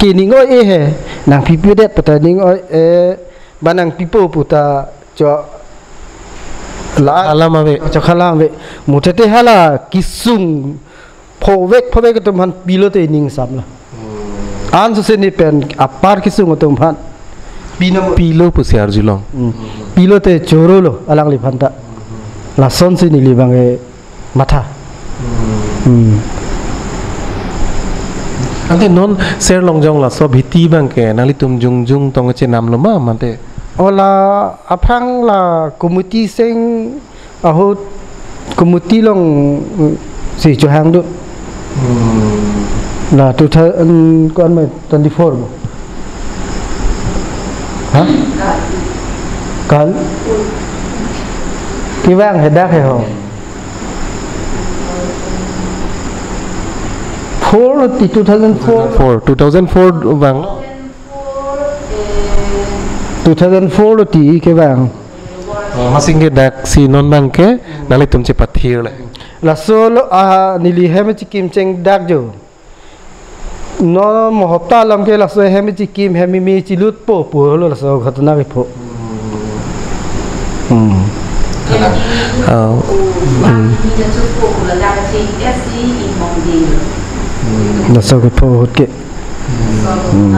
ke ning oi-e he. Nangpipedet pu ta ning oi-e, ba nangpipo pu ta cho la alam ave. Chokha alam ave. Mutete hala kesung phovek phovek atum aphan pilote ning samlo. Hmm. Ansose ne pen apar kesung atum aphan pino pilo pusi arjulong. Hmm. Pilote chorolo alangliphan ta. Hmm. Lasonsi neli abang ke matha. Hmm. Hmm. Ante non sir Longjong laso abhiti abang ke nanglitum jongjong tong chenamlo ma mate? O la aphrang la committee seng ahut committee along, mm, si chohang do. Hmm. La two thousand, ko-an ma twenty-four bo. Ha? Kal? Kevang he dak he ho. Four ti two thousand four. Four, two thousand four vang. Two thousand four lo ti kevang. Oh, masing ke dak si non abang ke nanglitum chepathir le. Laso lo, ah, neli hem chikim cheng dak jo. Non mo hopta alam ke laso hem chikim hem me chilutpo pulo laso ghatna kepho. Hmm. Oh, hmm. Laso kepho ahut ke. Hmm.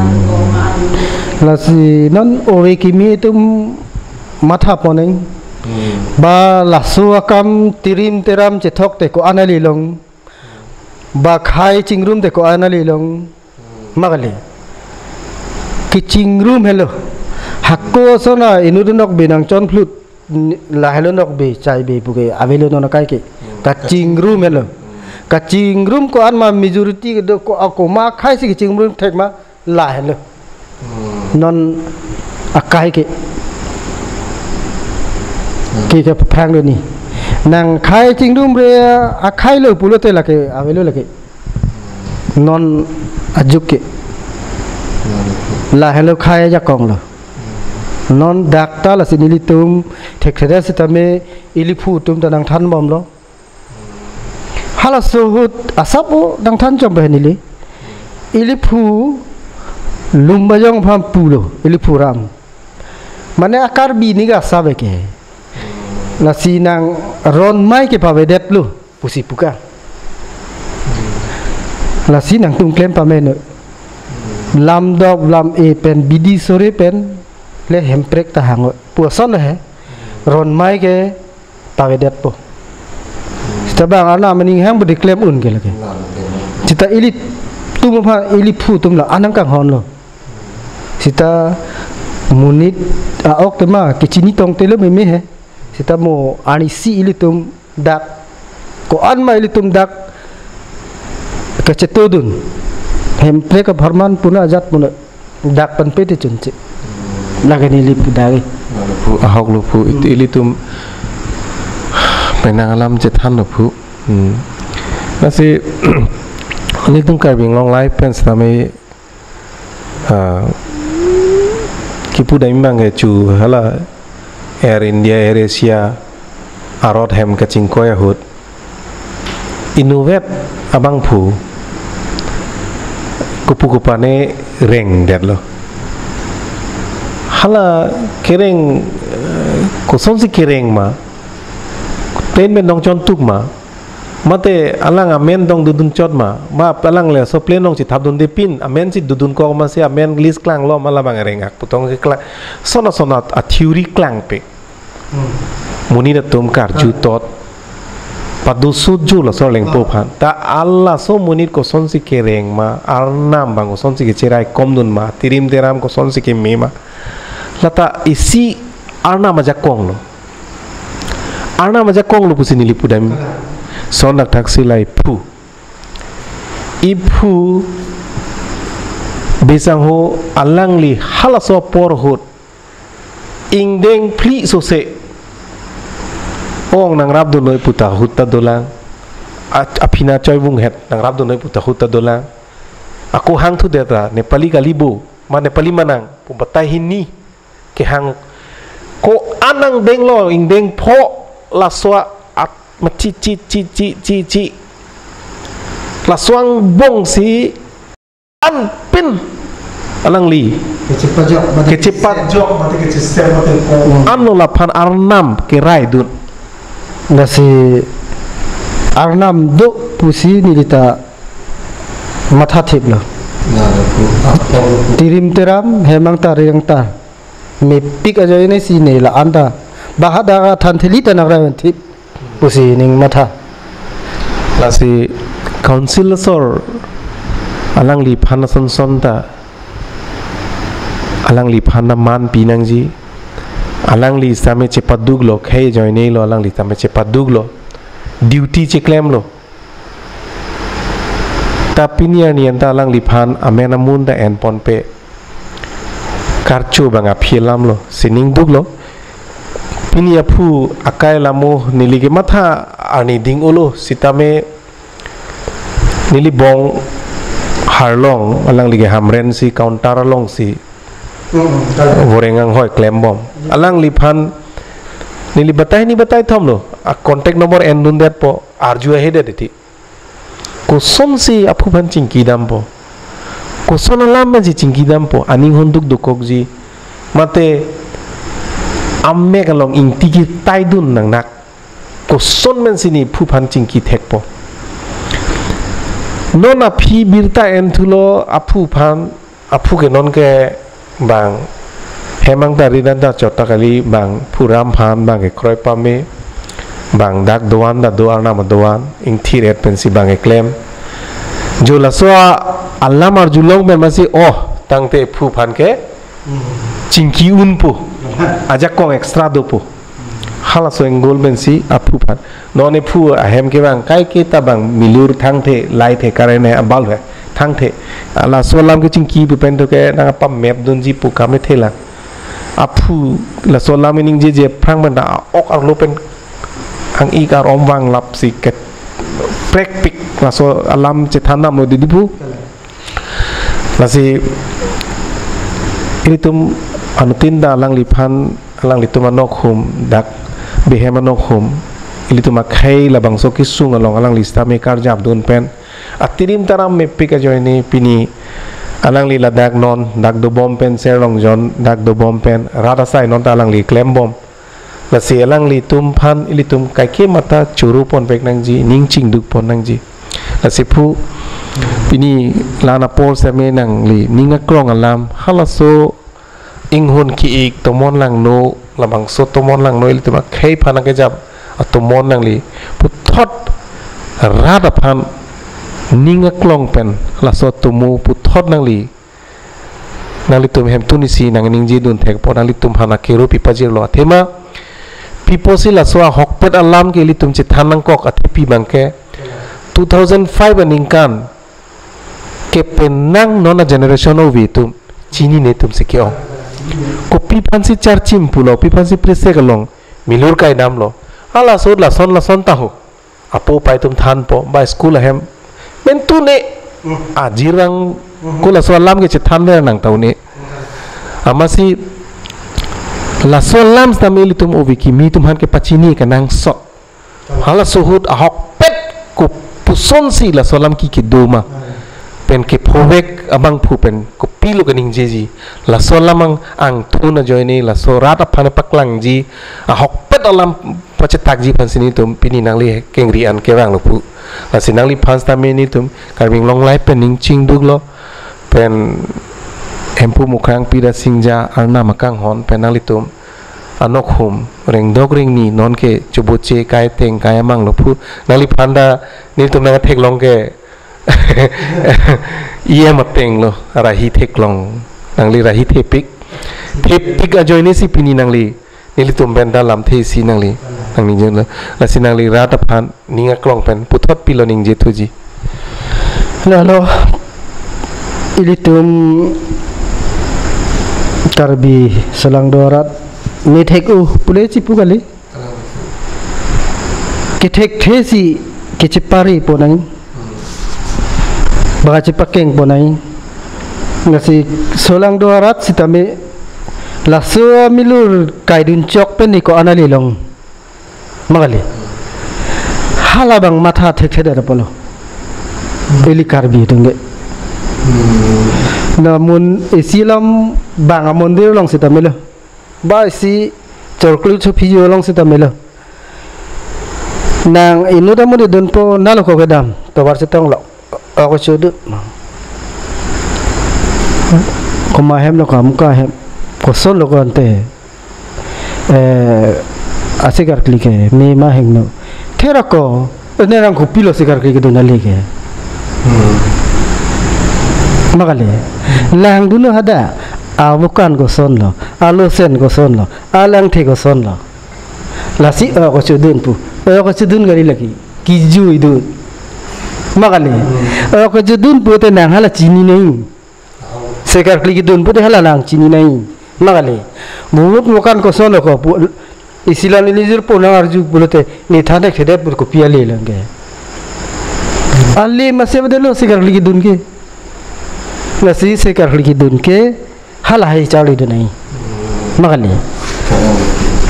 Lasi non ove kimi atum matha pon nang. Hmm. Ba laso akam tirim teram chethok te ko-an kali long. Ba khai chingrum te ko-an kali long. Ma kali. Kechingrum helo. Hako ason a inut anokbe nangchon phlut. Ni-, lahelo nokbe chaibe pu ke avelo non akai ke. Hmm. Kachingrum helo. Hmm. Kachingrum ko-an ma majority kedo ko, ako ma khai si kachingrum thek ma lahelo. Hmm. Non akai ke. Hmm. Ke ke phrang do ni. Nang khai chingrum re akhai lo pulote lake avelo lake. Non ajuk ke. Hmm. Lahelo khai ajakong lo. Non dak ta lasi nelitum thekthe sitame iliphu atum ta nangthan bomlo. Halaso ahut asap o nangthan chom pa neli. Iliphu Lumbajong aphan pulo, iliphu ram. Mane a Karbi ni ga asap ke. Lasi nang ron mai ke pavedetlo pusi puka. Lasi nangtum klem pameno. Lam dop lam e pen bidi sore pen le hemprek ta hang pu ason he. Ron mai ke pavedetpo. Seta bang arnam aning hang bedi klem un ke lake. Seta ilitum aphan iliphu atum la anang kanghon lo. Seta monit a-ok tema kechini tong telo meme he. Seta mo ani si ilitum dak ko-an ma ilitum dak kachetodun. Hemprek apharman puna ajat puna dak panpe te chunche. Lake neli pu dak e. Lapu ahok lo pu it-, ilitum penang alam chethan lo pu. Hmm. Lasi ilitum Karbi Anglong Live pen sitame, ah, kipu dam abang ke chu hala Air India, Air Asia arot hem kachingkoi ahut inutvet abangphu kopu kopane rengdetlo. Hala kereng, eh, Kosonsi kereng ma? Plane pen dongchontuk ma? Mate alang amen dong dodun chot ma? Ma alang le so plane dong chithap dunde pin, amen si dodun kok ma si amen list klanglo ma labang rengak pu tong ke klang. Sona sona a theory klangpik. Hmm. Monit atum karju tot. Padu suju laso lengpo phan. Ta halaso monit kosonsi kereng ma, Arnam bang kosonsi kecherai komdun ma, tirim teram kosonsi keme ma. Lata isi Arnam ajakong lo. Arnam ajakong lo pusi neli pudam. Son dak thaksi la iphu. Iphu bisangho alangli halaso apor ahut ingdeng phli sose ong nangrap dunnoi puta ahut ta dolang. A-, aphina choibung het nangrap dunnoi puta ahut ta dolang. Ako hangthudet ra Nepali kalibo ma Nepali manang pu batai hini kehang ko-an angdeng lo ingdeng pho laso at ma chi chi chi chi chi chi. Laso angbong si anpin alangli kechepajok mate kechepajok mate kechesem mate ko. Anlo laphan Arnam kerai dun. Lasi Arnam do pusi nelita mathathip lo. Tirim teram hemang ta reng ta mepik ajoine si ne la-an ta. Bahadak athan theli ta nangrai thip pusi ning matha. Lasi council asor alangliphan ason son ta alangliphan aman pinangji. Alangli same chepaduk lo, khei ajoine lo, alangli same chepaduk lo. Duty cheklem lo. Ta pini arni anta alangliphan amen amun ta enponpe. Karcho bang aphi alam lo, sining duk lo. Pini aphu akai lamo neli kematha arni ding-olo sitame neli Bonghar along alangli ke Hamren si counter along si Hmm, hmm, kalang. Voreng anghoi klembom. Alangliphan neli batai ni batai thom lo. A contact number endundetpo arju ahedet iti. Kosonsi aphuphan chingki dampo? Koson alam pensi chingki dampo? Aning honduk dokokji. Mate amek along ingti ketaidun nangnak. Koson pensi ne phuphan chingki thekpo? Non aphi birta enthulo aphuphan, aphu ke non ke bang hemang ta ridan ta chot ta kali, bang phu ram phan bang kekroi pame, bang dak doan ta do, Arnam doan, ingthir-et pensi bang keklem. Jo laso a-, alam arjulong pen masi, oh, tangte phuphan ke chingki unpo, ajakong extra dopo. Halaso angle pensi aphuphan. Non ephu ahem ke bang kaike ta bang milur thangthe, light he, current he, bulb he thangthe. Laso alam ke chingki pu pen to ke nang apam map dunji pu kam ethe lang. Aphu laso alam iningjeje aphrang pen ta ok arlo pen ang-ik arom vanglap si ke prekpik laso alam chethan damlo didi pu. Lasi ilitum anuttin ta alangliphan, alanglitum anokhum, dak behem anokhum, ilitum akhei labangso kesung along alangli sitame karjap dun pen, atirim taram mepik ajoine pini alangli ladak non dak dobom pen, Serlongjon dak dobom pen, rat asai non ta alangli klembom. Lasi alanglitum phan ilitum kaike matha churu ponvek nangji, ning chingduk pon nangji. Lasi phu pini la-an apor seme nangli ning aklong alam, halaso inghun ki-ik tomon langno, labangso tomon langno ilitum akhei phan akejap atomon nangli puthot rat aphan ning aklong pen laso atomo puthot nangli nanglitum hemtun isi nang ningje dun thekpo, nanglitum hana kerup ipajirlo. Athema pi apotsi laso ahokpet alam ke ilitum chethan nangkok, athe pi bangke two thousand five aningkan kepenang non a generation ove atum chinine atum si ke-ong. Kopi aphansi charchim pulo, pi aphansi prisek along milur kai damlo. Halaso ahut lason lason ta ho. Apo apai atum thanpo, ba school ahem. Men tu ne. Hmm. Ajirang Hmm. ko laso alam ke chethan ver nang tau ne. Hmm. Amatsi laso alam sitame ilitum ove kimi atum aphan kepachini kenangsot. Hmm. Halaso ahut ahokpet kopusonsi laso alam ke kedo ma. Hmm. pen kephovek abangphu pen kopilo kaningjeji. Laso alam ang, angthun ajoine laso rat aphan paklangji, ahokpet alam pachetakji aphansi nelitum pini nangli kengri an kevanglo pu. Lasi nangliphan sitame nelitum Karbi Anglong Live pen ning chingduklo. Pen Hemphu Mukrang Pira Singja arnam akanghon pen nanglitum anok hum rengdok rengni nonke choboche kai teng kai amanglo pu. Nangliphan ta nelitum nangtheklong ke E M ateng lo, rahi theklong. Nangli rahi thepik. Thepik ajoine si pini nangli nelitum pen ta lamthe si nangli nangningjeilo. Lasi nangli rat aphan ning aklong pen puthot pilo ningje thuji. Lalo, ilitum Karbi solangdo arat nithek-o pule chipu kali. Kethekthesi kechepari ponang. Bang kachepakeng ponang. Lasi solangdo arat sitame laso amilur kaidun chok pen ni ko-an ale long. Ma kali. Hala abang matha thekthedet apotlo. Ili Karbi atum ke. Namun isi alam bang amondir along sitame lo. Ba isi chorkli chophi along sitame lo. Nang inut amonit dunpo nalo ko kedam. Tovar chetonglo. Ako chodun. Komat hem lo ko, amuka hem. Kosonlo ko ante. Eh, ase karkli ke, me ma hingno. Thera ko, ne rang kopilo ase karkli kedun ale ke. Ma kali. Langdunlo hadak. Abukan kosonlo. Alosen kosonlo. Alangthe kosonlo. Lasi ako chodun pu. Ako chodun kali lagi. Kijui dun. Ma kali. Ako chodun pute nang hala chini nang. Ase karkli kedun pute hala nang chini nang. Ma kali. Mumut mukan kosonlo ko pu. Isi alam ili jirpo nang arju pulote ne than thekthedet pu kopi ale lang ke. Ale masi bedelo ase karkli kedun ke. Lasi ase karkli kedun ke. Hala hai charli dun nang. Ma kali.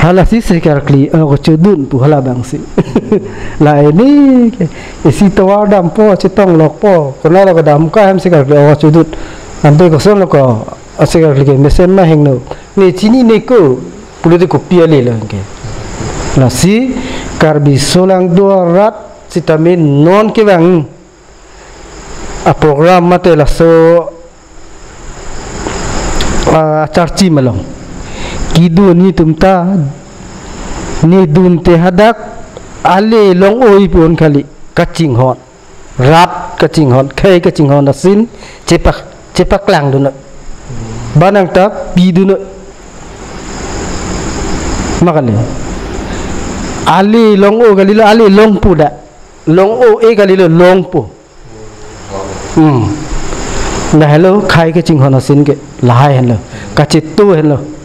Halasi ase karkli, eh, ako chodun pu hala abangsi. La ini ke, isi tovar dampo, chetong lokpo, konatlo kedam ka hem ase karkli, ako chodun. Ante kosonlo ko, ase karkli ke, mesen ma hingno. Ne chini ne ko, pulote kopi ale lang ke. Lasi, Karbi solangdo arat, sitame non kevang. A program mate laso, ah, charchi malong. Kedun netum ta, ne dunte hadak, ale long-oi pon kali, kachinghon. Rat kachinghon, khei kachinghon asin, chepak, chepaklang dunnon. Ba nang ta pi dunnon. Ma kali. Ale long-o kalilo, ale longpo da. Long-o-e kalilo longpo. Hmm. Lahelo khei kachinghon asin ke lahai henlo. Kacheto henlo.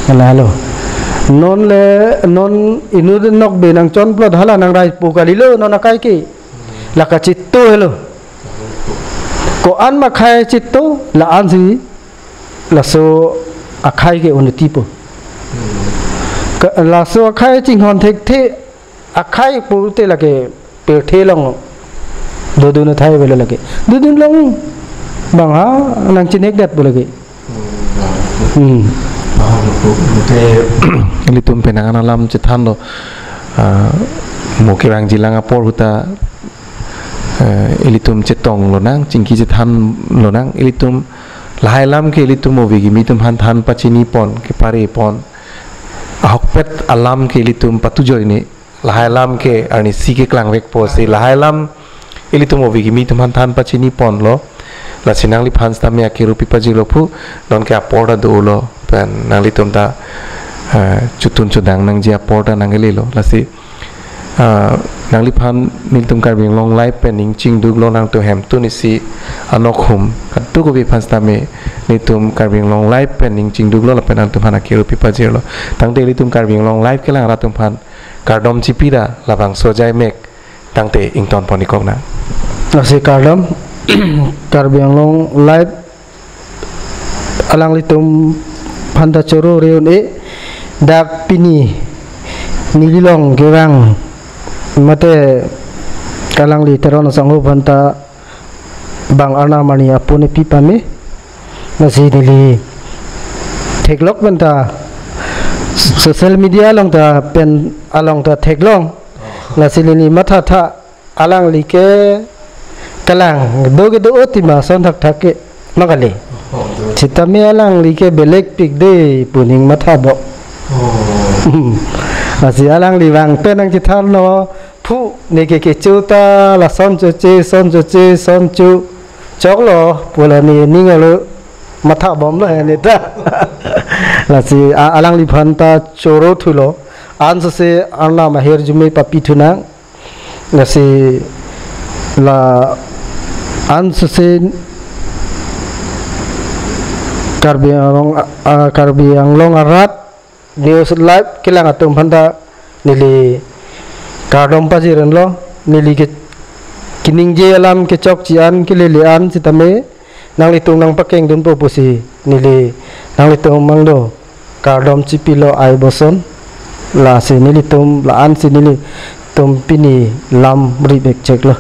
Lahelo. Non le, non inut nok be nangchonplot hala nangraipo kalilo non akai ke. La kacheto henlo. Ko-an ma khei cheto, la-ansi laso akhei ke unnoti po. Ka, laso akhei chinghon thekthe, akhei pute lake pirthe along dodun athai avelo lake. Dodun long bang ha nangchinekdet pu lake. Hmm. Te ilitum penang an alam chethanlo, ah, mo kevangjilang apor ahut ta, eh, ilitum chetong lonang, chingki chethan lonang, ilitum lahai alam ke ilitum ove kimi atum aphan than pachini pon, kepare pon. Ahokpet alam ke ilitum patu ajoine, lahai alam ke arnisi keklangvekpo si, lahai alam ilitum ove kimi atum aphan than pachini ponlo. Lasi nangliphan sitame akiru pipajirlo pu, nonke apor ta dolo, pen nanglitum ta, eh, chotun chodang nangji apor ta nangkelelo. Lasi, ah, nangliphan nelitum Karbi Anglong Live pen ning chingduklo, nangtum hemtun isi anok hum kadokave aphan sitame nelitum Karbi Anglong Live pen ning chingduklo lapen nangtumphan akiru pipajirlo. Tangte ilitum Karbi Anglong Live kelang rat atum aphan kardom chipi ra labangso ajai mek tangte ington pon ikok nang. Lasi kardom, Karbi Anglong Live alanglitum aphan ta choro reun e, dak pini neli along kevang mate alangli Teron asangho aphan ta bang arnam arni apone pi pame. Lasi neli theklong pen ta, social media along ta pen along ta theklong. Lasi neli matha tha, alangli ke kalang do ke do-o tima ason thakthak ke, ma kali. Oh, do. Sitame alangli ke belek pik de pu ning matha bom. Oh. Lasi alangli vang pen nangchethan lo, phu ne ke kecho ta lason choche, son choche, son cho choklo pu la ne ning alo matha bomlo he ne ta. Lasi a-, alangliphan ta choro thulo. Ansose arnam ahirjume papi thunang. Lasi la ansose Karbi Anglong, ah, Karbi Anglong arat news live kelang atum aphan ta neli kardom pajirlo, neli ke kiningje alam kechokche an kelele an sitame nanglitum nangpakengdunpo pusi neli nanglitum mangdo kardom chipilo ai boson. Lasi nelitum la-ansi nelitum pini lam ri bek cheklo.